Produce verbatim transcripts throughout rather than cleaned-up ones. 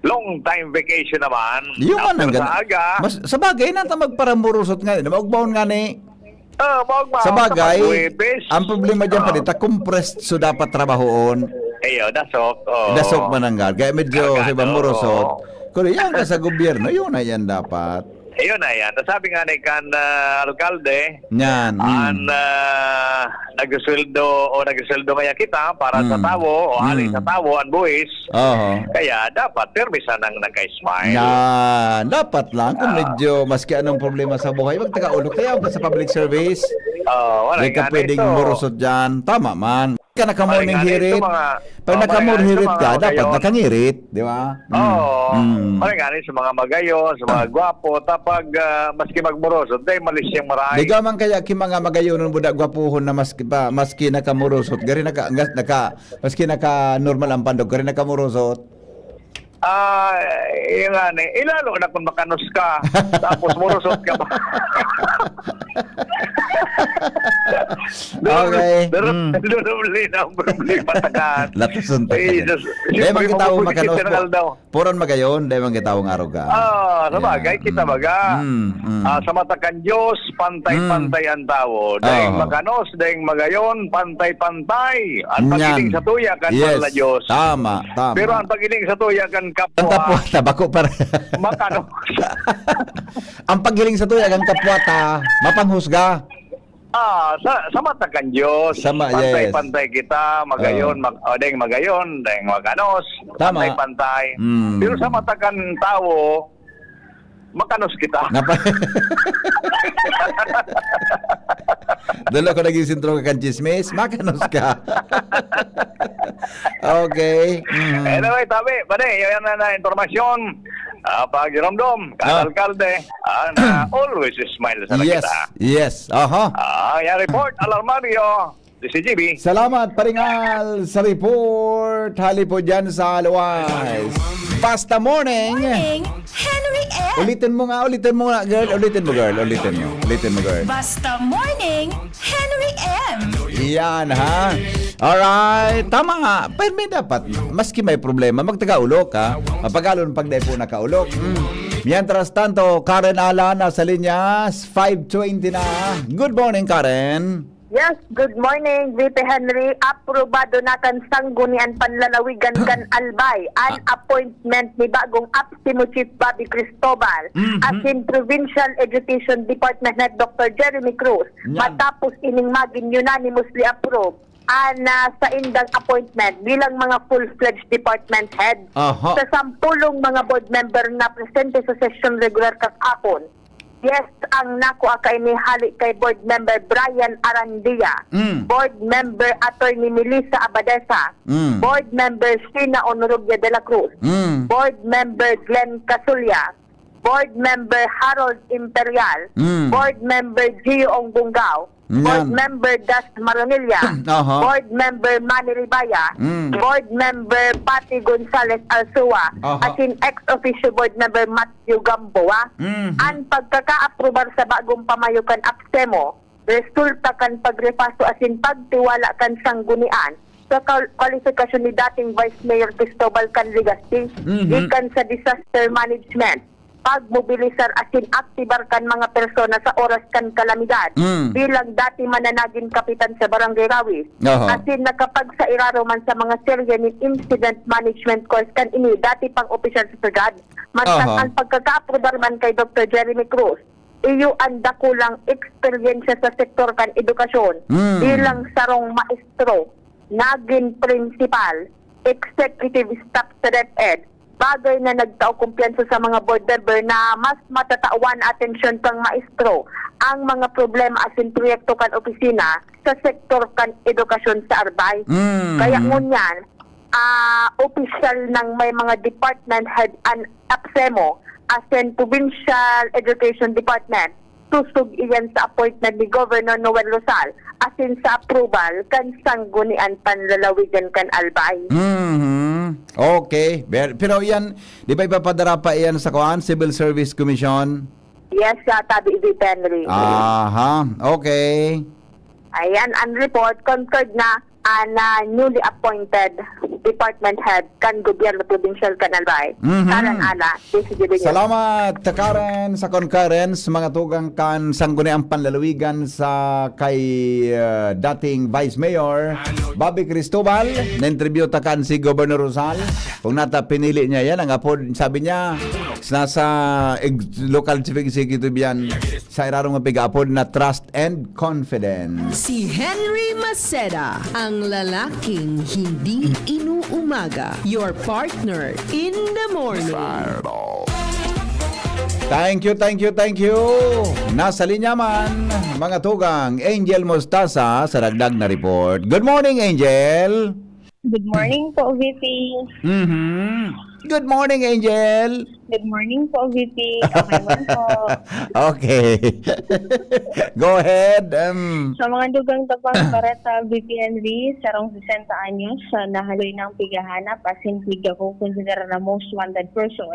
Long time vacation naman. Yung man After ang sa gana. aga. Mas, sa bagay, nata magparamurusot nga, di ba? Ugbaon nga ni. Oh, maugma Sa bagay, Huwebes. Ang problema dyan, Oh. Palita, compressed so dapat trabahoon. Ayo, dasok. Oh. Dasok mananggal. Kaya medyo Kargado, si Bamurusot. Oo. Kung yan ka sa gobyerno, yun na yan dapat. Ayun na yan. Tapos sabi nga ni kan ah, alkalde, Yan. Mm. an ah, nagsusweldo o nagsusweldo kaya kita para sa Mm. tawo o hali Mm. sa tawo ang buwis. Oho. Kaya dapat permi sanang naka-smile. Na, dapat lang kung Ah. medyo maski anong problema sa buhay, magtaka-ulo. Kaya ako sa public service, Oh, wala di ka nga pwedeng nito. murusot dyan. Tama man. Ka naka-morning Wala nga hirit. nito, mga Pag oh, naka-morning wala nga hirit nito, ka, mga dapat magayon. nakangirit. Di ba? Mm. Oo. Mm. Wala nga rin sa mga magayon, sa mga gwapo, tapag ah, maski magmurusot, dahil mali siyang maray. Di ka man kaya ki mga magayonon buda gwapuhon na maski pa, maski nakamurusot, gari naka, ngas- naka, maski naka normal ang pandog, gari nakamurusot. Ah, yung nga ni, ilalo na kung makanos ka, tapos murusot ka pa. Okay. Doon, Mm. doon na ang problema tagaan. Latuson ta Ay, ka. Diyos. Dahil man Siyempre, kita mabubuti makanos kita po. ng aldaw. Puron magayon, dahil man kita ang aruga. Ah, sa bagay, kita baga. Mm, mm. Ah, sa mata kan Diyos, pantay-pantay ang tawo. Dahil Oo. makanos, dahil magayon, pantay-pantay. Ang Yan. paghiling sa tuya kan Yes. mahal na Diyos. Tama, tama. Pero ang paghiling sa tuya kan Ang kapwa, kapwa, tabako pa rin. makanos. Ang paghiling sa tuya, ang kapwa ta, mapanghusga. Ah, sa, sa mata kan Diyos, Sa ma- pantay-pantay kita, magayon, Oo. mag, oh, deng magayon, deng maganos, Tama. pantay-pantay. Mm. Pero sa mata kan tawo, makanos kita. Napa- Dolo ko naging sentro ka kan chismis, makanos ka. Okay. Mhm. Anyway, tabi, pare, yan na, na impormasyon. Ah, pag Romdom, Ah. alkalde, ah, na always smile sa Yes, kita. yes. Aha. Ah, yan report, Alarmario, si C G B. Salamat, paringal, sa report. Hali po dyan sa Aluwais. Basta morning. Morning, Henry M. Ulitin mo nga, ulitin mo nga, girl. Ulitin mo, girl. Ulitin mo. Ulitin mo, girl. Basta morning, Henry M. Yan, ha? Alright. Tama nga. Pero may dapat, maski may problema, magtaga-ulo ka. Mapagalon pag dai po nakaulok. Mm. Mientras tanto, Karen Ala nasa linya, five twenty na. Good morning, Karen. Yes, good morning, V P Henry. Aprobado na kan Sanggunian Panlalawigan kan Albay an appointment ni bagong APSEMO Chief Bobby Cristobal Mhm. asin Provincial Education Department Head Doctor Jeremy Cruz Yan. matapos ining magin unanimously approved an ah, saindang appointment bilang mga full-fledged department head Aha. sa sampulong mga board member na presente sa session regular kahapon. Yes, ang nakua kaini hali kay Board Member Brian Arandia, Mm. Board Member Attorney Melissa Abadesa, Mm. Board Member Sheena Honorovia de la Cruz, Mm. Board Member Glenn Casulla, Board Member Harold Imperial, Mm. Board Member Gio Ongbungao, Yan. Board Member Das Maronilla, Aha. Board Member Manny Ribaya, Mm. Board Member Patty Gonzales Alsua, Aha. asin ex-officio Board Member Matthew Gamboa. Mhm. An pagkakaaprobar sa bagong pamayo kan APSEMO, resulta kan pagrepaso asin pagtiwala kan sanggunian sa kal- kwalifikasyon ni dating Vice Mayor Cristobal Can Legazpi Mhm. gikan sa disaster management, pagmobilisar asin aktibar kan mga persona sa oras kan kalamidad Mm. bilang dati mananagin kapitan sa Barangay Rawis. Aha. Asin nakapagsairaro man sa mga serye nin incident management course kan ini dati pang opisyal sa SOGAD. Mantang Aha. Ang pagkakaaprobar man kay Doktor Jeremy Cruz, iyo an dakulang eksperyensya sa sektor kan edukasyon Mm. bilang sarong maestro, nagin principal, executive staff sa DepEd, bagay na nagtao kumpiyansa sa mga board member na mas matatawan atensyon kan maestro ang mga problema asin proyekto kan opisina sa sektor kan edukasyon sa Arbay. Mm. Kaya ngunyan, ah, opisyal nang may mga department head an APSEMO asin Provincial Education Department, susog iyan sa appointment ni Governor Noel Rosal asin sa approval kan Sanggunian Panlalawigan kan Albay. Mhm. Okay. Ber- Pero yan, di ba ipapadara pa iyan sa kuan, Civil Service Commission? Yes, sa tabi, V P Henry. Aha. Okay. Ayan, ang report concurred na an ah, newly appointed department head kan gobyerno probinsyal kan Albay. Mhm. Karen Ala, D C G B News. Salamat, Karen, sa concurrence, mga tugang kan Sangguniang Panlalawigan sa kay, ah, dating Vice Mayor Bobby Cristobal. Na-interview ta kan si Governor Rosal. Kung nata pinili niya yan, ang apod, sabi niya, nasa ex-, local chief executive yan. Sa irarong mapiga-apod na trust and confidence. Si Henry Maceda, ang lalaking hindi inuumaga. Your partner in the morning. Thank you, thank you, thank you. Nasa linya man, mga tugang, Angel Mostasa sa dagdag na report. Good morning, Angel. Good morning po, V P. Mhm. Good morning, Angel. Good morning po, V P. Okay man po. Okay. Go ahead. Um. Sa mga dugang tapang bareta, V P Henry, sarong sesenta anyos, ah, nahaloy nang pigahanap, asin piga ko konsidera na most wanted person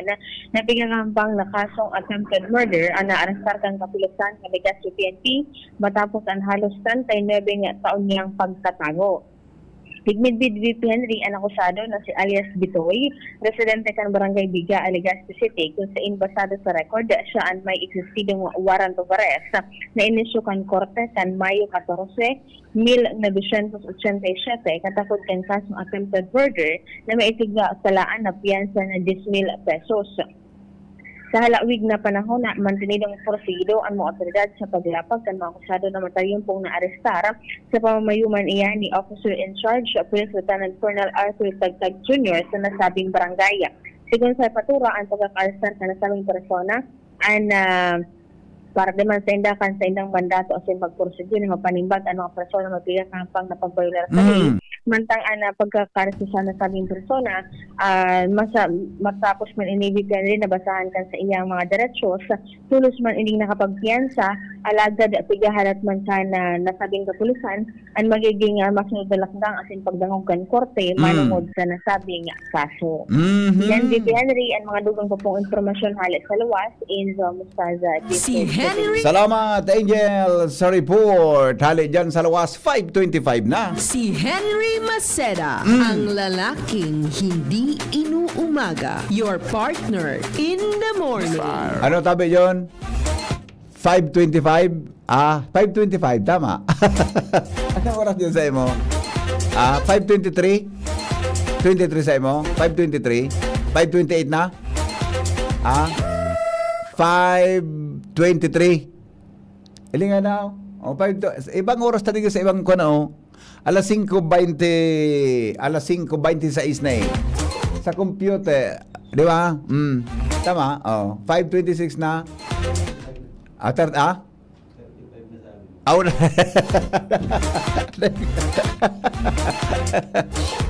na pigakampang na kasong attempted murder, ang naarestar kan kapulisan kan Legazpi P N P matapos an halos treinta y nuebe nga taon niyang pagtatago. Tigmidbid V P Henry, an akusado na si alias Bitoy, residente kan Barangay Biga, Legazpi City, kun sain basado sa record, siya an may existidong warrant of arrest na inisyu kan korte kan Mayo katorse, mil novecientos ochenta y siete, katakod kan kasong attempted murder na may isigla sa laan na piyansa na diyes mil pesos. Sa halawig na panahon na mantinidong porsigido an mga awtoridad sa paglapag kan mga akusado na matayumpong naarestar sa pamamayoman iyan ni Officer in Charge, Police Lieutenant Colonel Arthur Tagtag Junior sa nasabing barangay. Sigon sa epektura, an pagkakaarestar kan nasabing persona an, ah, parte man sa inda kan saindang mandato asin pagpursige na mapanimbag an mga persona mapigakampang na pagbayolar sa ley. Mm. Mantang an, ah, pagkakaaresto sa nasabing persona, ah, masa-, matapos man ini, V P Henry, nabasahan kan saiyang mga derechos, tolos man ining nakapagpiyansa, alagad pigahalat man kan, ah, nasabing kapulisan an magiging, ah, masunod na lakdang asin pagdangog kan korte, mm, manongod sa nasabing kaso. Mhm. Yan, V P Henry, an mga dugang pa pong impormasyon hale sa luwas, Angel Mostaza, Si D C Henry. Salamat, Angel, sa report. Hale dyan sa luwas, five twenty-five na. Si Henry Maceda, Mm. ang lalaking hindi inuumaga. Your partner in the morning. Ano tabi yon? Five twenty-five? Ah, five twenty-five, tama. Anong oras yun sa imo? Ah, five twenty-three? Twenty-three sa imo? Five twenty-three? Five twenty-eight na? Ah? Five twenty-three. Ilingan na, oh. Oh, five to, ibang oras talaga sa ibang kuwan, oh. Alas singko baynte, alas singko baynte sais na eh. Sa computer, di ba? Mm. Tama? Oh, five twenty-six na. After, ah? Aw,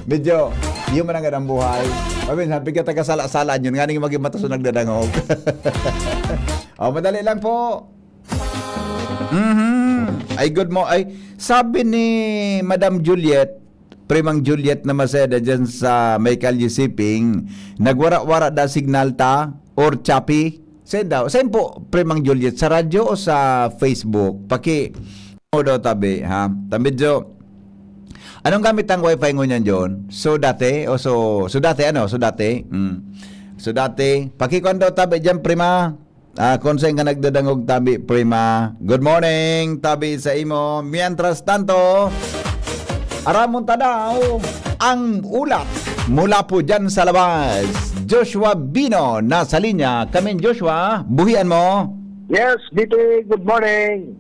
medyo, yun man ang ganang buhay. Paminsan, pagka taga-sala-sala yun, nga nang maging mataso nagdadangog. Oh, madali lang po. Mhm. Ay, good mo-, ay, sabi ni Madam Juliet, Primang Juliet na Maceda dyan sa may Kalye Siping, nagwara-wara da signal ta or choppy? Saan daw? Saan po, Primang Juliet? Sa radyo o sa Facebook? Paki-, ano daw tabi, ha? Tambid jo. Anong gamit ang wifi ngunyan, John? So dati? O so, so dati, ano? So dati? Mm. So dati. Pakikuan daw tabi dyan, Prima. Ah, kung saan ka nagdadangog, tabi, Prima. Good morning, tabi sa imo. Mientras tanto, aramon ta daw ang ulat mula po dyan sa labas. Joshua Bino, nasa linya. Kamin, Joshua, buhian mo. Yes, B T, good morning.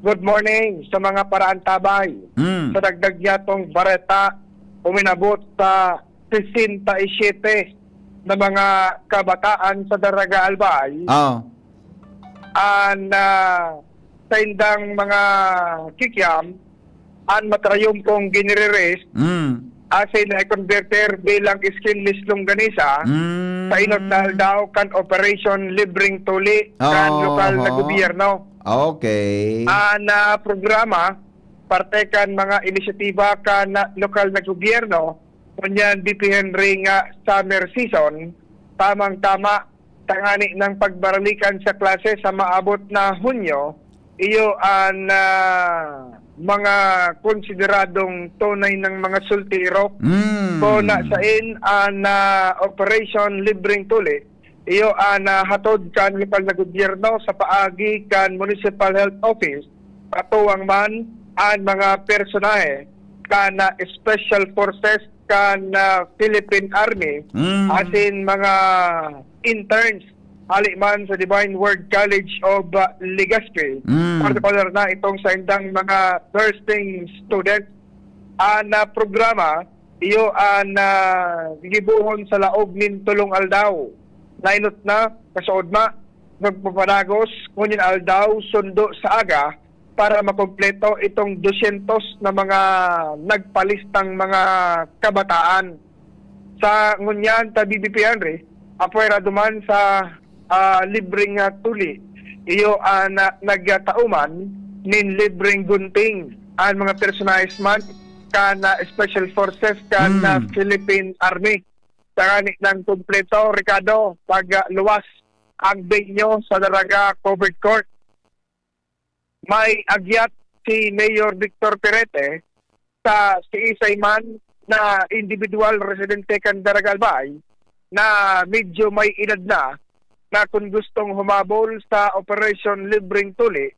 Good morning sa mga paraantabay. Mm. Sa dagdag niyatong bareta, uminabot sa sesenta y siyete na mga kabataan sa Daraga Albay, ah, an, ah, saindang mga kikiam, an matrayumpong ginirerest, mm, asin nai-converter bilang skinless longganisa, mm, sa inot na aldaw kan Operation Libreng Tuli kan, oh, lokal na, oho, gobyerno. Okay. An, ah, programa, parte kan mga inisyatiba kan lokal na gobyerno, ngunyan, B P Henry, nga summer season, tamang-tama, tangani nang pagbaralikan sa klase sa maabot na Hunyo, iyo an, ah, mga konsideradong tunay ng mga sultiro. Mm. Kung nasain an, ah, Operation Libreng Tuli, iyo an, ah, hatod kan lokal na gobyerno sa paagi kan Municipal Health Office, katuwang man an mga personahe kan, ah, Special Forces kan, ah, Philippine Army, Mm. asin mga interns hali man sa Divine Word College of, ah, Legazpi. Mm. Partikular na itong saindang mga nursing students. An, ah, programa, iyo an, ah, gigibohon sa laog nin tolong aldaw. Nainot na, kasaudma, magpapadagos ngunyan aldaw, sundo sa aga, para makumpleto itong dosyentos na mga nagpalistang mga kabataan. Sa ngunyan ta, B B P Henry, apwera duman sa, ah, libreng, ah, tuli, iyo an, ah, nagtao man nin libreng gunting an mga personahe man kan, ah, Special Forces kan, Hmm. ah, Philippine Army. Tanganing kumpleto, Ricardo, pag, ah, luwas ang venue sa Daraga Covered Court. May agyat si Mayor Victor Perete sa siisay man na individual residente kan Daraga Albay na medyo may edad na, na kun gustong humabol sa Operation Libreng Tuli,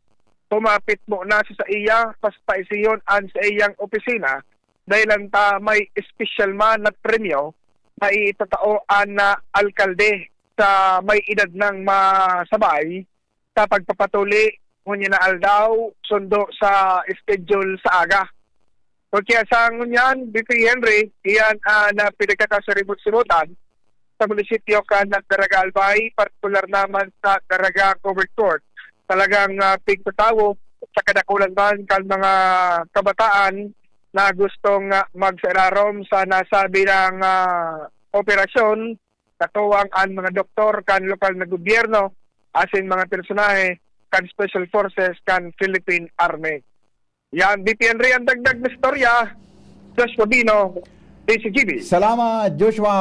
humapit muna sa saiya, paspaisiyon an saiyang opisina, dahil ta may espesyal man na premyo na itatao an, ah, alkalde sa may edad nang masabay sa pagpapatuli ngunyan na aldaw, sundo sa schedule sa aga. Kaya sa ngunyan, B P Henry, iyan an, ah, pinagkakasaribot-sibotan sa munisipyo kan Daraga Albay, partikular naman sa Daraga Covered Court. Talagang, ah, pigtatawo sa kadakulan man kan mga kabataan na gustong, ah, magsairarom sa nasabi ng, ah, operasyon, katuwang an mga doktor kan lokal na gobyerno asin mga personahe kan Special Forces kan Philippine Army. Yan, B P Henry, an dagdag na istorya. Joshua Bino, D Z G B. Salamat, Joshua,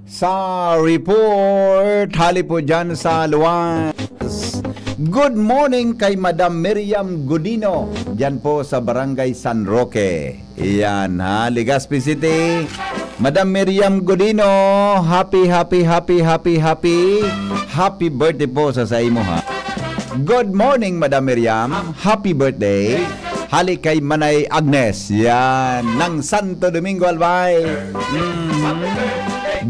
sa report. Hali po dyan sa Luwas. Good morning kay Madam Miriam Godino, dyan po sa Barangay San Roque. Iyan, ha, Legazpi City. Madam Miriam Godino, happy, happy, happy, happy, happy, happy birthday po sa, sa imo, ha. Good morning, Madam Miriam. Happy birthday. Hali kay Manay Agnes. Yan, ng Santo Domingo, Albay. Mm.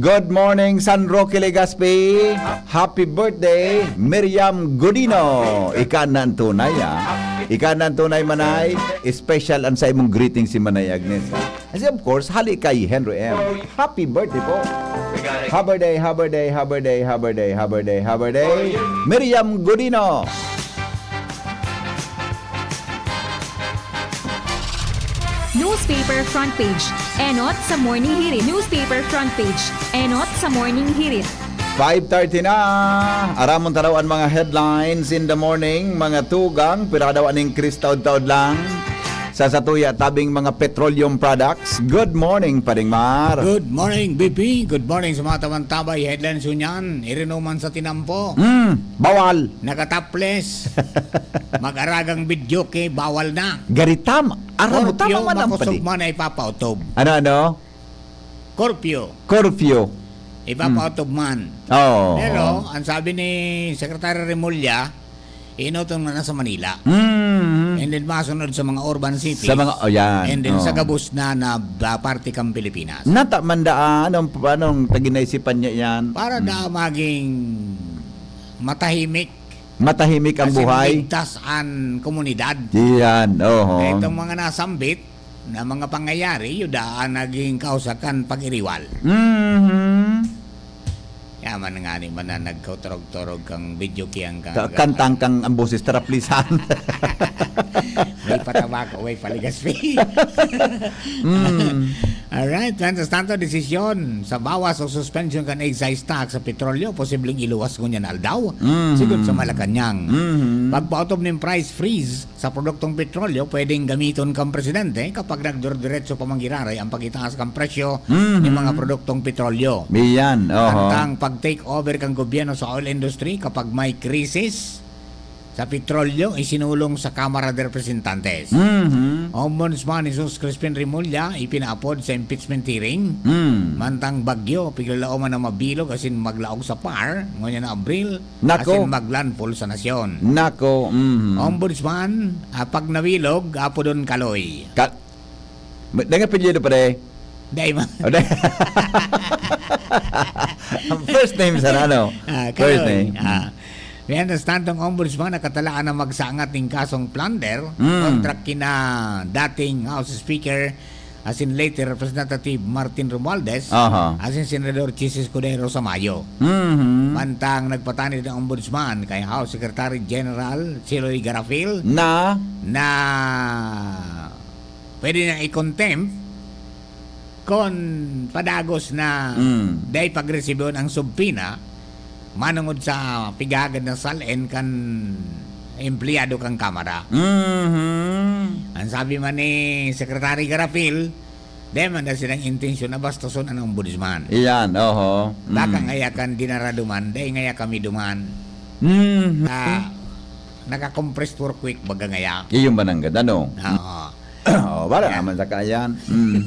Good morning, San Roque, Legazpi. Happy birthday, Miriam Godino. Ika na an tunay, ah. Ika na an tunay, Manay. Special an sa imong greeting si Manay Agnes, ah. Kasi of course, hali kay Henry M. Happy birthday po. Happy birthday, happy birthday, happy birthday, happy birthday, happy birthday, happy birthday. Miriam Godino. Newspaper front page. Enot sa Morning Hirit. Newspaper front page. Enot sa Morning Hirit. Five thirty na. Aramon ta daw an mga headlines in the morning, mga tugang. Pira daw aning Chris taod-taod lang sa satuya tabing mga petroleum products. Good morning, Pading Mar. Good morning, B P. Good morning sa mga taman-tabay. Headlines ngunyan, irinuman sa tinampo. Mm, bawal. Nakataples. Mag-aragang videoke, bawal na. Garitam. Aram mo, Curfew, tama man ang makosog padi. Man ay papautob. Ano, ano? Curfew. Curfew. Ipapautob man. Oo. Pero, ang sabi ni Secretary Remulla, inutom na sa Manila. Mm. And then, masunod sa mga urban cities. Sa mga, oh, yan. And then, sa Oo. gabos na, na, ah, parte kang Pilipinas. Nata man da, ah, anong, anong taginaisipan niya yan? Para Mm. da maging matahimik. Matahimik ang Kasi buhay. Ligtas ang komunidad. Yan, oho. Itong mga nasambit na mga pangyayari, yun da ang naging kausa kan pag-iriwal. Mhm. Yaman nga ni man na nagkaturog-turog kang video kiyang ka-, Ka-, kantang kang ang boses taraplisan. May patabako, may paligas fee. Mm. Alright, mientras tanto, desisyon sa bawas o suspension kan excise tax sa petrolyo, posibleng iluwas ngunyan aldaw, Mhm. sigot sa Malacañang. Mhm. Pagpautob nin price freeze sa produktong petrolyo, pwedeng gamiton kan presidente kapag nagdurdiretso pa manggiraray ang pagitaas kan presyo Mhm. nin mga produktong petrolyo. Iyan, oho. Hantang pag-take over kan gobyerno sa oil industry kapag may krisis, Sa petrolyo, isinulong sa Kamara de Representantes. Mhm. Ombudsman Jesus Crispin Remulla ipinaapod sa impeachment hearing. Mm. Mantang Bagyo, piglalaoman na mabilog asin maglaog sa PAR, ngunyan na Abril, Nako. asin maglandfall sa nasyon. Nako. Mhm. Ombudsman, ah, pag nabilog, apodon kaloy. Ka- May, nang apelyido, pare? Dai man. O, dai. Ang first name sana, ano? Ah, First Kaloy. name. Ah. Mientras tanto, ang ombudsman nakatalaan na magsangat ning kasong plunder Mm. kontra kina dating House Speaker asin late Representative Martin Romualdez Aha. asin Senador Chiz Escudero Samayo. Mhm. Mantang nagpatanid ang ombudsman kay House Secretary General Chiloy Garafil Na? na pwede niyang i-contempt kon padagos na Mm. dai pagresibon ang subpoena manongod sa pighahagad na sal-en kan empleyado kan Kamara. Mhm. Ang sabi man ni Secretary Garafil, dai man daw silang intensyon na bastoson an ombudsman. Iyan, oho. Mm. Baka ngaya kan dinara duman, dai ngaya kami duman. Mhm. Ah, naka-compressed work week baga ngaya. Iyon ba nanggad, ano? Oo. Oh, wala Yeah. naman sa kayan. Mm.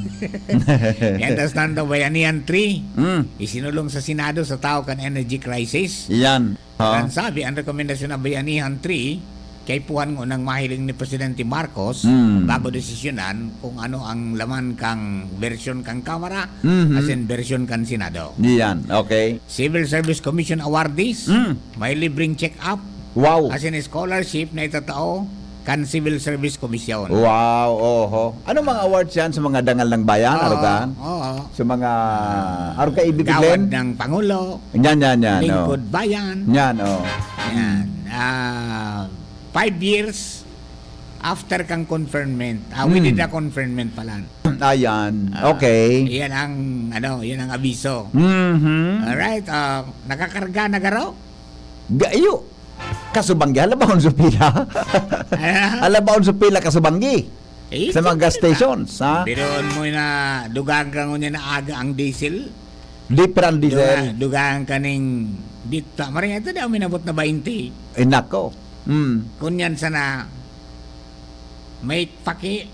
Mientras tanto, Bayanihan three, Mm. isinulong sa Senado sa tao kan energy crisis. Iyan. Ha? Ang sabi, ang rekomendasyon ng Bayanihan three, kaipuhan ngunang mahiling ni Presidente Marcos Mm. bago desisyonan kung ano ang laman kang bersyon kang Kamara Mhm. asin bersyon kan Senado. Iyan. Okay. Civil Service Commission awardees, Mm. may libreng check-up Wow. asin scholarship na itatao kan Civil Service Commission. Wow, oho. Ano mga awards yan sa mga dangal ng bayan, Oo, Arukan? oo. Sa mga Arukan ibig Gawad sabihin? ng Pangulo, Yan, yan, yan. Oh. Lingkod Bayan. Yan, oh. Yan. Ah, five years after kang conferment. Ah, Hmm. within the conferment pala. Ayan. Ah, Okay. Yan ang, ano, yan ang abiso. Mhm. Alright. Ah, nakakarga na garo? Gayo. Kasubanggi, halabaon sa pila. Halabaon sa pila, kasubanggi. Eh, Sa mga gas siyempre, stations, ha? Pero mo na dugang ka ngunyan na aga ang diesel. Di pa ang diesel. Duga, dugang ka ning dita. Maring ito, di ako minabot na baynte. Eh, nako. Mm. Kunyan sana, may paki,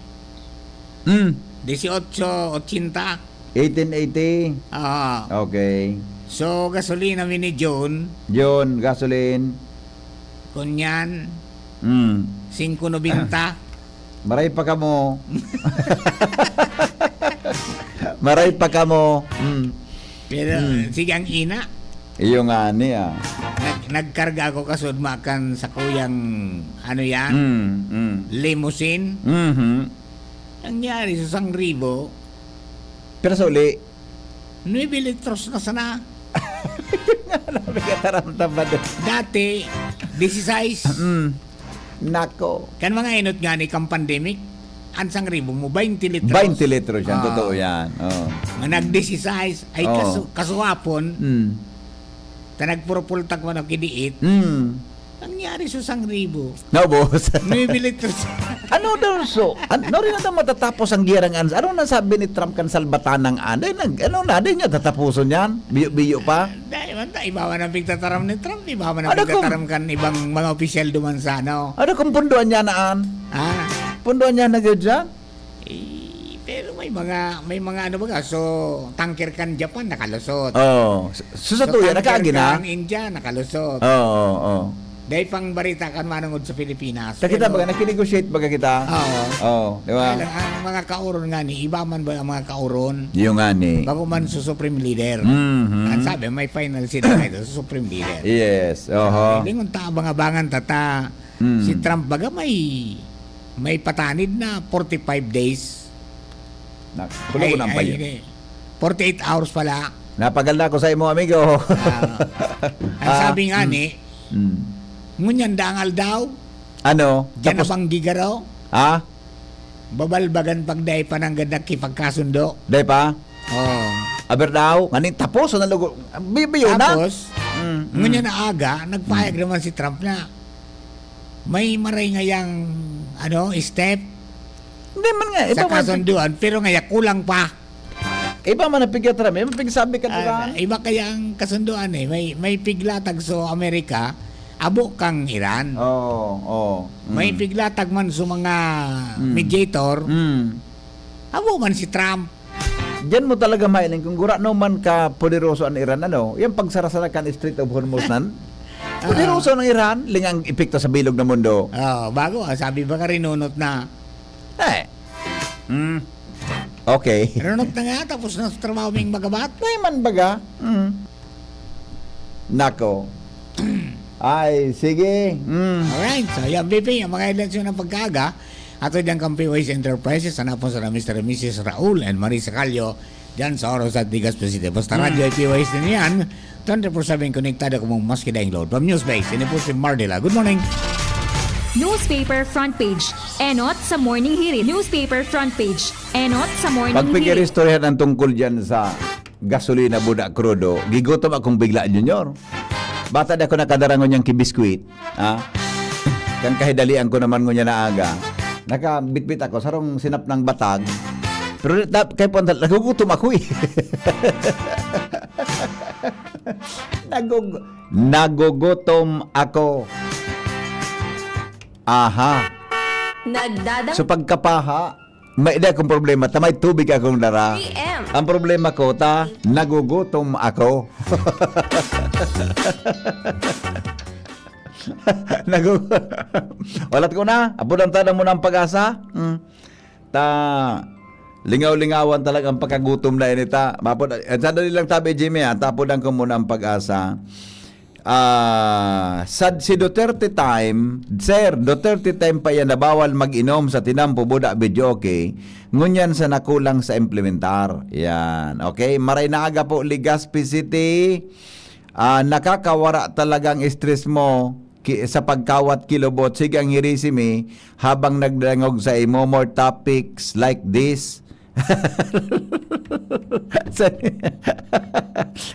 Mm. dieciocho ochenta. eighteen eighty. Ah, Okay. so, gasolina mi ni June, Yun, gasoline. kunyan, Mm. singko nobenta. Maray pa kamo. Maray pa kamo. Mm. Pero, Hmm. sige, ang ina, Iyo nga ni, ah. nag, nagkarga ako kasudma kan sa kuyang, ano yan, Mm, mm. limousine. Mhm. Nangyari sa sang ribo, Pero sa uli, nuebe litros na sana. Nagkataramtam ba doon? Dati, dieciséis. Mm. Nako. Kan mga inot nga ni kang pandemic, ang sang ribo mo, baynte litros. Baynte litros yan, Ah. Totoo yan. Oh. Nga nag-dieciséis, ay Oh. kasu, kasuhapon, Mm. ta nagpurupultak man ang kiniit, Mm. nangyari sa sang ribo. Naubos. Nuebe litros. Ano daw so? Ano rin na matatapos ang giyarang ans? Ano na sabi ni Trump kan salbatanang an? Dahil nag, ano na, di niya tatapuson yan? Biyo-biyo pa? Dahil man ta, iba man ang pigtataram ni Trump, iba man ang Ano kung- pigtataram kan ibang mga opisyal duman sa ano. Ano kung punduan niya na an? Ah, Punduan niya na yun dyan? eh, pero may mga, may mga ano baga, so, tanker kan Japan, nakalusot. Oo. So, so sa tuya, tanker nakaagi na? kan India, nakalusot. Oo, oo, oo. Dahil pang barita kan manungod sa Pilipinas. Sa kita Pero, baga, nakinegotiate baga kita? Oo. Oo, di ba? Kaya lang, ang mga kauron nga ni, iba man ba ang mga kauron? Yung nga ni. Bago man sa Supreme Leader. Mhm. Ang sabi, may final sila ngayon sa Supreme Leader. Yes, oho. Lingon ta, abang-abangan ta, ta. Mm. Si Trump baga may, may patanid na forty-five days. Na, kulo ko Ay, ng ay, payo. Hindi. Forty-eight hours pala. Napagal na ako sa imo, amigo. Ah, ang Ah, sabi nga mm. ni, Mm. ngunyan dangal daw, Ano? diyan na Tapos, bang gigaro, ha? babalbagan pag dai pa nanggad nakipagkasundo. Dai pa? Oh. Aber daw, nganing tapos na lugo. Bibiyo na. Tapos, Mm, mm. ngunyan na aga, nagpahayag naman si Trump na may maray ngayang, ano, step Hindi man nga. Iba sa man, kasunduan, pero ngaya kulang pa. Iba man ang pigya Trump. Iba pigsabi ka, di ba? Ah, iba kaya ang kasunduan eh. May, may piglatag sa Amerika, abo kang Iran. Oo, oo. Mm. May piglatag man sa mga Mm. mediator, Mm. abo man si Trump. Diyan mo talaga mahiling kung gurano man ka poderoso ang Iran, ano? Yung pagsarasara kan Strait of Hormuz nan. Poderoso ng Iran, lingang epekto sa bilog na mundo. Oh, bago, ah, sabi ba ka rinunot na? Eh, Hmm. okay. Rinunot na nga, tapos na sa trabaho ming magabat. May man baga. Mm. Nako. Ay, sige. Mm. Alright, so yan, B P, ang mga headlines ng pagkaaga. Ato dyan kang P Y S Enterprises, hanapon sa Mister and Missus Raul and Marisa Callo, dyan sa Oros at Digas City. Basta radyo ay P Y S din yan. Twenty-four seven konektado kamo maski daing load. From Newsbase, ini po si Mardila. Good morning. Newspaper front page. Enot sa Morning Hirit. Newspaper front page. Enot sa Morning Pag Hirit. Pag-istoryahan ang tungkol dyan sa gasolina, buda, krudo, gigutom akong bigla, Junior. Bata di ako nakadara ngunyan ki biskwit, ha? Kan kahidalian ko naman ngunyan na aga, nakabitbit ako sarong sinap ng batag. Pero di- tap, kay Pontal, nagugutom ako eh. Nagug nagugutom ako. Aha. Nagdadang So pagkapaha, may di akong problema. Ta may tubig akong dara. P M. Ang problema ko, ta nagugutom ako. Nagu Walat ko na. Apo ng tanang mo ng pag-asa. Hmm. Ta lingaw-lingawan talaga ang pagkagutom na ini ta. Mapod, eh, sandali lang tabi, Jimmy, ha. Tapodan ko muna ang pag-asa. Ah, sad si Duterte time, sir, Duterte time pa yan na bawal mag-inom sa tinampo, buda, video, okay. Ngunyan sa nakulang sa implementar. Yan. Okay, maray na aga po, Legazpi City. Ah, nakakawara talaga ang stress mo ki- sa pagkawat kilobot. Sige ang hirisi mi habang nagdangog sa imo. More topics like this. Sa-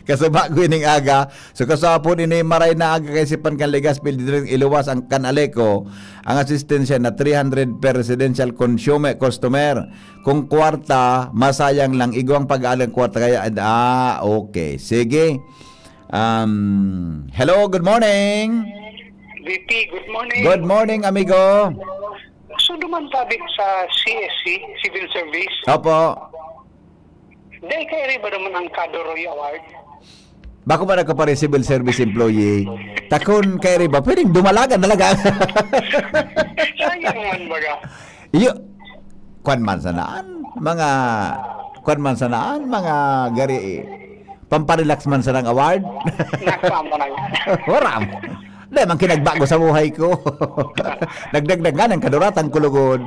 Kasuba ko ining aga. So, kasapon ini maray na aga kay sipan kan Legazpi, diri iluwas ang kan Aleco, ang asistensya na three hundred per residential consumer, customer. Kung kwarta, masayang lang igwang pag-alang kwarta. Kaya, ah, okay. Sige. Um, hello, good morning. V P, good morning. Good morning, amigo. Gusto naman sabi sa C S C, Civil Service. Opo. Dahil kay Riba naman ang Kadoroy Award. Bako ba nagkapare civil service employee? Takon kay Riba, pwedeng dumalagan talaga. Sayang man baga. Iyo, kwan man sanaan, mga, kwan man sanaan, mga gari, eh, pamparelax man sanang award. Nakama na nga. Waram. Dahil man kinagbago sa buhay ko. Nagdagdag nga ng kaduratan kulugod.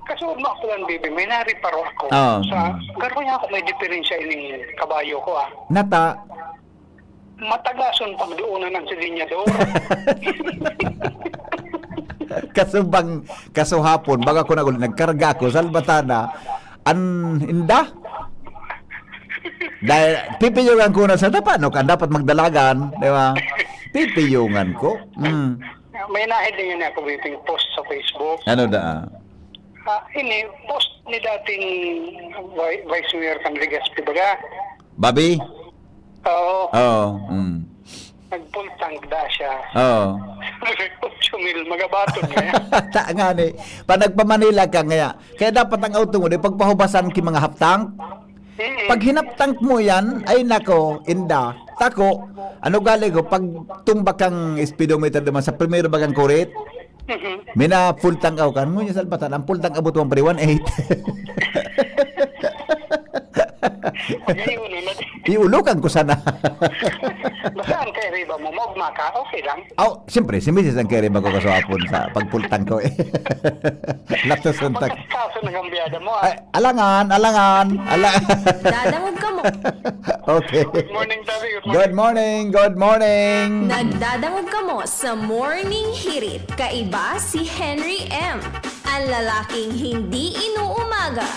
Kaso mo ako lang, baby, may nariparo ako. Oo. Sa, garo niya ako may diferensya ining kabayo ko, ah. Nata, Matagason pagduunan ang silinyador. Kasubang, kasuhapon, baga ko naguli, nagkarga ko, salbatana, an inda? Dahil pipiyungan ko na sa dapat, no? Kan dapat magdalagan, di ba? Pipiyungan ko. Mm. May nahid din yan ako, baby, post sa Facebook. Ano da? Ah, ini, post ni dating vi- Vice Mayor kan Legazpi, baga. Babi? Oo, Oo. Mm. nagpultang da siya. Oo. Ocho mil, magabaton niya. Ta nga ni, pa nagpa-Manila ka nga, kaya dapat ang auto mo, di pagpahubasan ki mga half tank. Mm. Pag hinaptank mo yan, ay nako, inda, tako, ano gali ko, pag tumbak ang speedometer naman sa primero bagang kurit, Mhm. mina full tank ako kan, ngunyan salbatan, ang full tank abot mo pre one eight. Pag-ayunan na din. Iulokan ko sana. Basta ang kay Riba mo, maugma ka, okay lang. Aw, siyempre, si Missus ang kere bago kaswapon sa pagpultang ko eh. Latos suntak. Kaso na ang biyada mo, ah. Ay, alangan, alangan, alangan. Dadangog kamo. Okay. Good morning, Daddy. Good morning. Good morning, good morning. Nagdadangog kamo sa Morning Hirit. Kaiba si Henry M. Ang lalaking hindi inuumaga.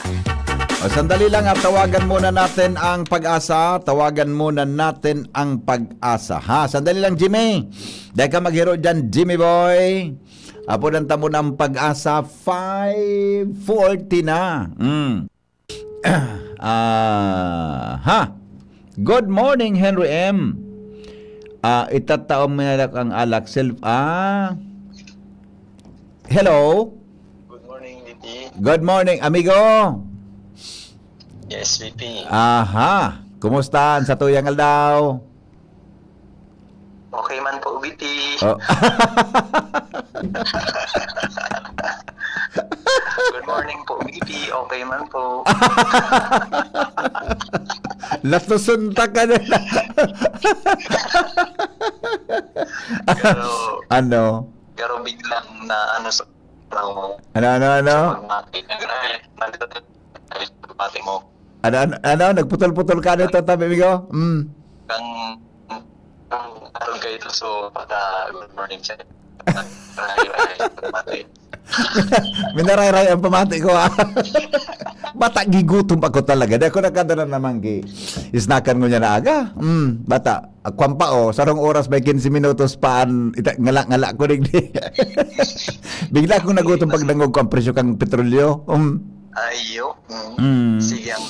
O, sandali lang at tawagan muna natin ang pag-asa. Tawagan muna natin ang pag-asa. Ha, sandali lang, Jimmy. Dahil ka maghiro dyan, Jimmy boy. Apo ng tamo ng pag-asa, five forty na. Mm. Ah, ha. Good morning, Henry M. Ah, itatao mo na lang ang alak self, ah. Hello? Good morning, D T. Good morning, amigo. Yes, V P. Aha. Kumusta ang satuyang aldaw? Okay man po, V P. Oh. Good morning po, V P. Okay man po. Latusunta ka na. Pero, Ano? pero biglang na ano sa ano, Ano, ano, ano? pag mati, nag-, nag-, nag-, mo. Ano, ano, ano? Nagputol-putol ka nito, tabi, amigo? Mm. Kang, kang, karon kayo ito, so, pagka good morning siya. Nag-, nag-, mati. Minarayray ang pamati ko, ah. Bata, gigutom ako talaga. Di ako nakadala naman ki isnakan ko niya na aga. Mm, bata, kwan pa, oh, sarong oras may quince minutos pa, an, ita-, ngala-ngala ko, digdi. Bigla akong nagutom pag dangog ko ang presyo kang petrolyo. Um, Ayo. Mm. Mm. Sige, ang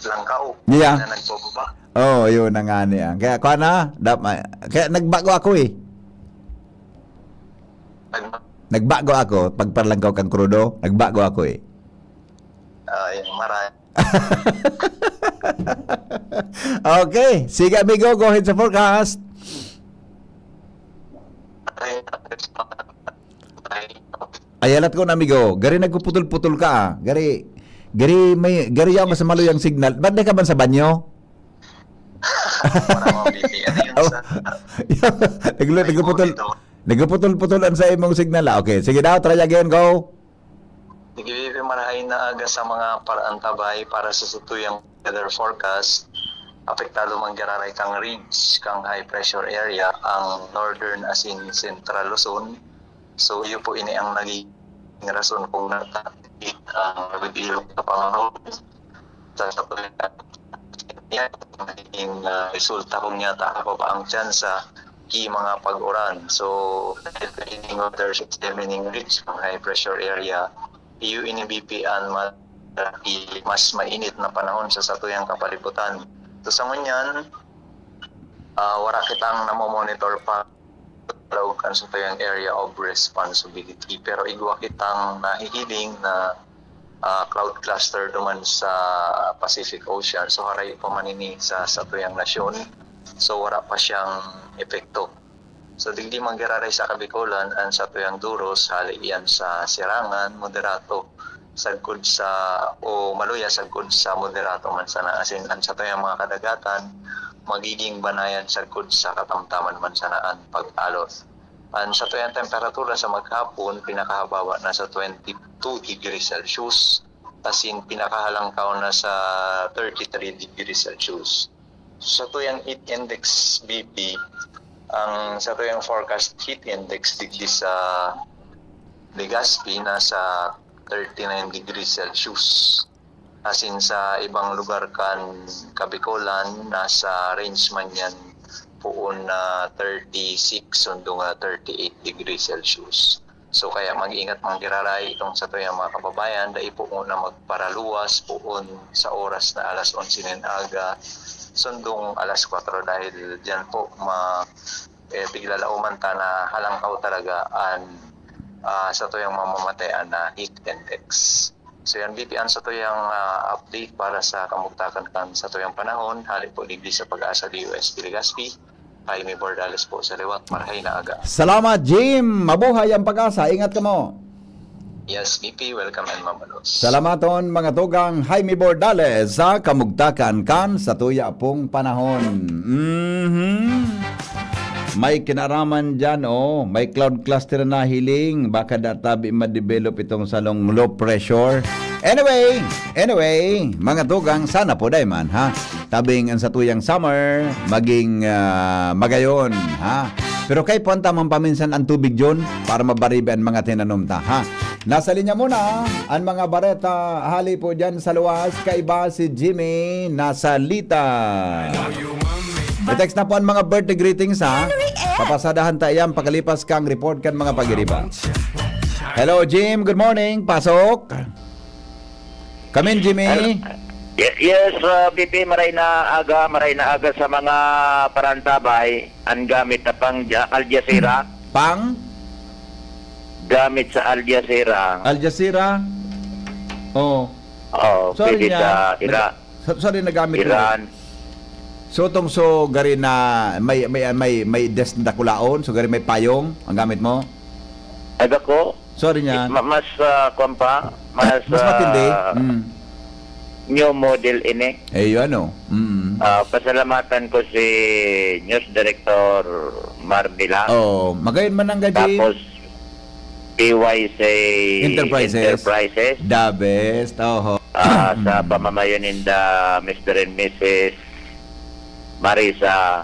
langkaw. Yeah. Na nagbababa. Oh, yun na nga niya. Kaya, kwan na, dap-, kaya nagbago ako eh. Nag- Nagbago ako, pagparlangkaw kang krudo, nagbago ako eh. Ay, maray. Okay, sige amigo, go ahead sa forecast. Maray. Ay, alat ko na amigo, gari nagpuputol-putol ka ah. Gari, gari may, gari yaw sa maluyang signal. Ba't di ka man sa banyo? Para mga V P. Ano yung Oh. sa... Naglo-, nagpuputol, nagpuputol-putol ang sa imong signal ah. Okay, sige daw, try again, go. Sige, V P, marahay na aga sa mga paraantabay para sa satuyang weather forecast. Apektado man giraray kang ridge, kang high pressure area, ang northern asin central Luzon. So, iyo po ini ang naging rason kung nagkakit ang nagbibilog na panahon sa, sa pagkakit. Yan, naging, ah, resulta kung yata kababa ang tsansa ki mga pag-uran. So, dahil pwedeng weather system ining ridge, ang high pressure area, iyo ini V P an ma-, mas mainit na panahon sa satuyang kapalibutan. So, sa ngunyan, ah, wala kitang namomonitor pa laog kan satuyang area of responsibility. Pero igwa kitang nahihiling na, ah, cloud cluster duman sa Pacific Ocean. So, harayo pa man ini sa satuyang nasyon. So, wala pa siyang epekto. So, digdi man giraray sa Kabikolan, an satuyang duros, hali iyan sa sirangan, moderato, sagkod sa, o maluya sagkod sa moderato man sana, asin an satuyang mga kadagatan, magiging banayad sagkod sa katamtaman man sana an pag-alon. An satuyang temperatura sa maghapon, pinakahabawa na sa twenty-two degrees Celsius, asin pinakahalangkaw na sa thirty-three degrees Celsius. Satuyang heat index, V P, ang satuyang forecast heat index digdi sa Legazpi nasa thirty-nine degrees Celsius. Asin sa ibang lugar kan Kabikolan, nasa range man yan poon na thirty-six sundo nga thirty-eight degrees Celsius. So, kaya mag-ingat man giraray itong satuyang mga kababayan, dai po muna magparaluwas poon sa oras na alas onse nin aga, sundong alas kwatro, dahil diyan po ma-, eh, biglalauman ta na halangkaw talaga an, ah, satuyang mamamatean na heat index. So, yan, V P, an satuyang, ah, update para sa kamugtakan kan satuyang panahon, hali po digdi sa Pag-asa D O S P Legazpi. Jaime Bordales po sa liwat. Marahay na aga. Salamat, Jim. Mabuhay ang Pag-asa. Ingat kamo. Yes, V P, welcome and mabalos. Salamaton, mga tugang, Jaime Bordales, sa kamugtakan kan satuya pong panahon. Mhm. May kinaraman dyan, oh. May cloud cluster na hiling. Baka databi ma-develop itong salong low pressure. Anyway, anyway, mga tugang, sana po dai man, ha? Tabing ang satuyang summer, maging, ah, magayon, ha? Pero kay puwan ta man paminsan ang tubig dyan para mabaribe ang mga tinanom ta, ha? Nasa linya muna ang mga bareta hali po dyan sa luwas. Kaiba si Jimmy, nasa Lita. I text na po ang mga birthday greetings, ha? Papasadahan ta iyan pakalipas kang report kan mga pag-iriba. Hello, Jim. Good morning. Pasok. Kamin, Jimmy. Hello. Ye- Yes, uh, B P, maray na aga, maray na aga sa mga parantabay. Ang gamit na pang Ja- Al Jazeera, Pang? gamit sa Al Jazeera. Al Jazeera? Oh. Oh, Sorry pwede niya. sa Ira- Nag- so- sorry, nagamit ko. Iran. So, tong so, gari na may, may, may, may desk na dakulaon, so gari may payong, ang gamit mo? Aga ko, Sorry niya. ma- mas, uh, kwan pa, mas, Mas matindi. uh, Mm. new model ini. Eh, yun, ano? Mm. Ah, pasalamatan ko si News Director Marvila. Oh, magayon man ang gabi. Tapos, P Y C Enterprises. Enterprises. The best. Oho. Ah, sa pamamayo ninda, Mister and Missus Marisa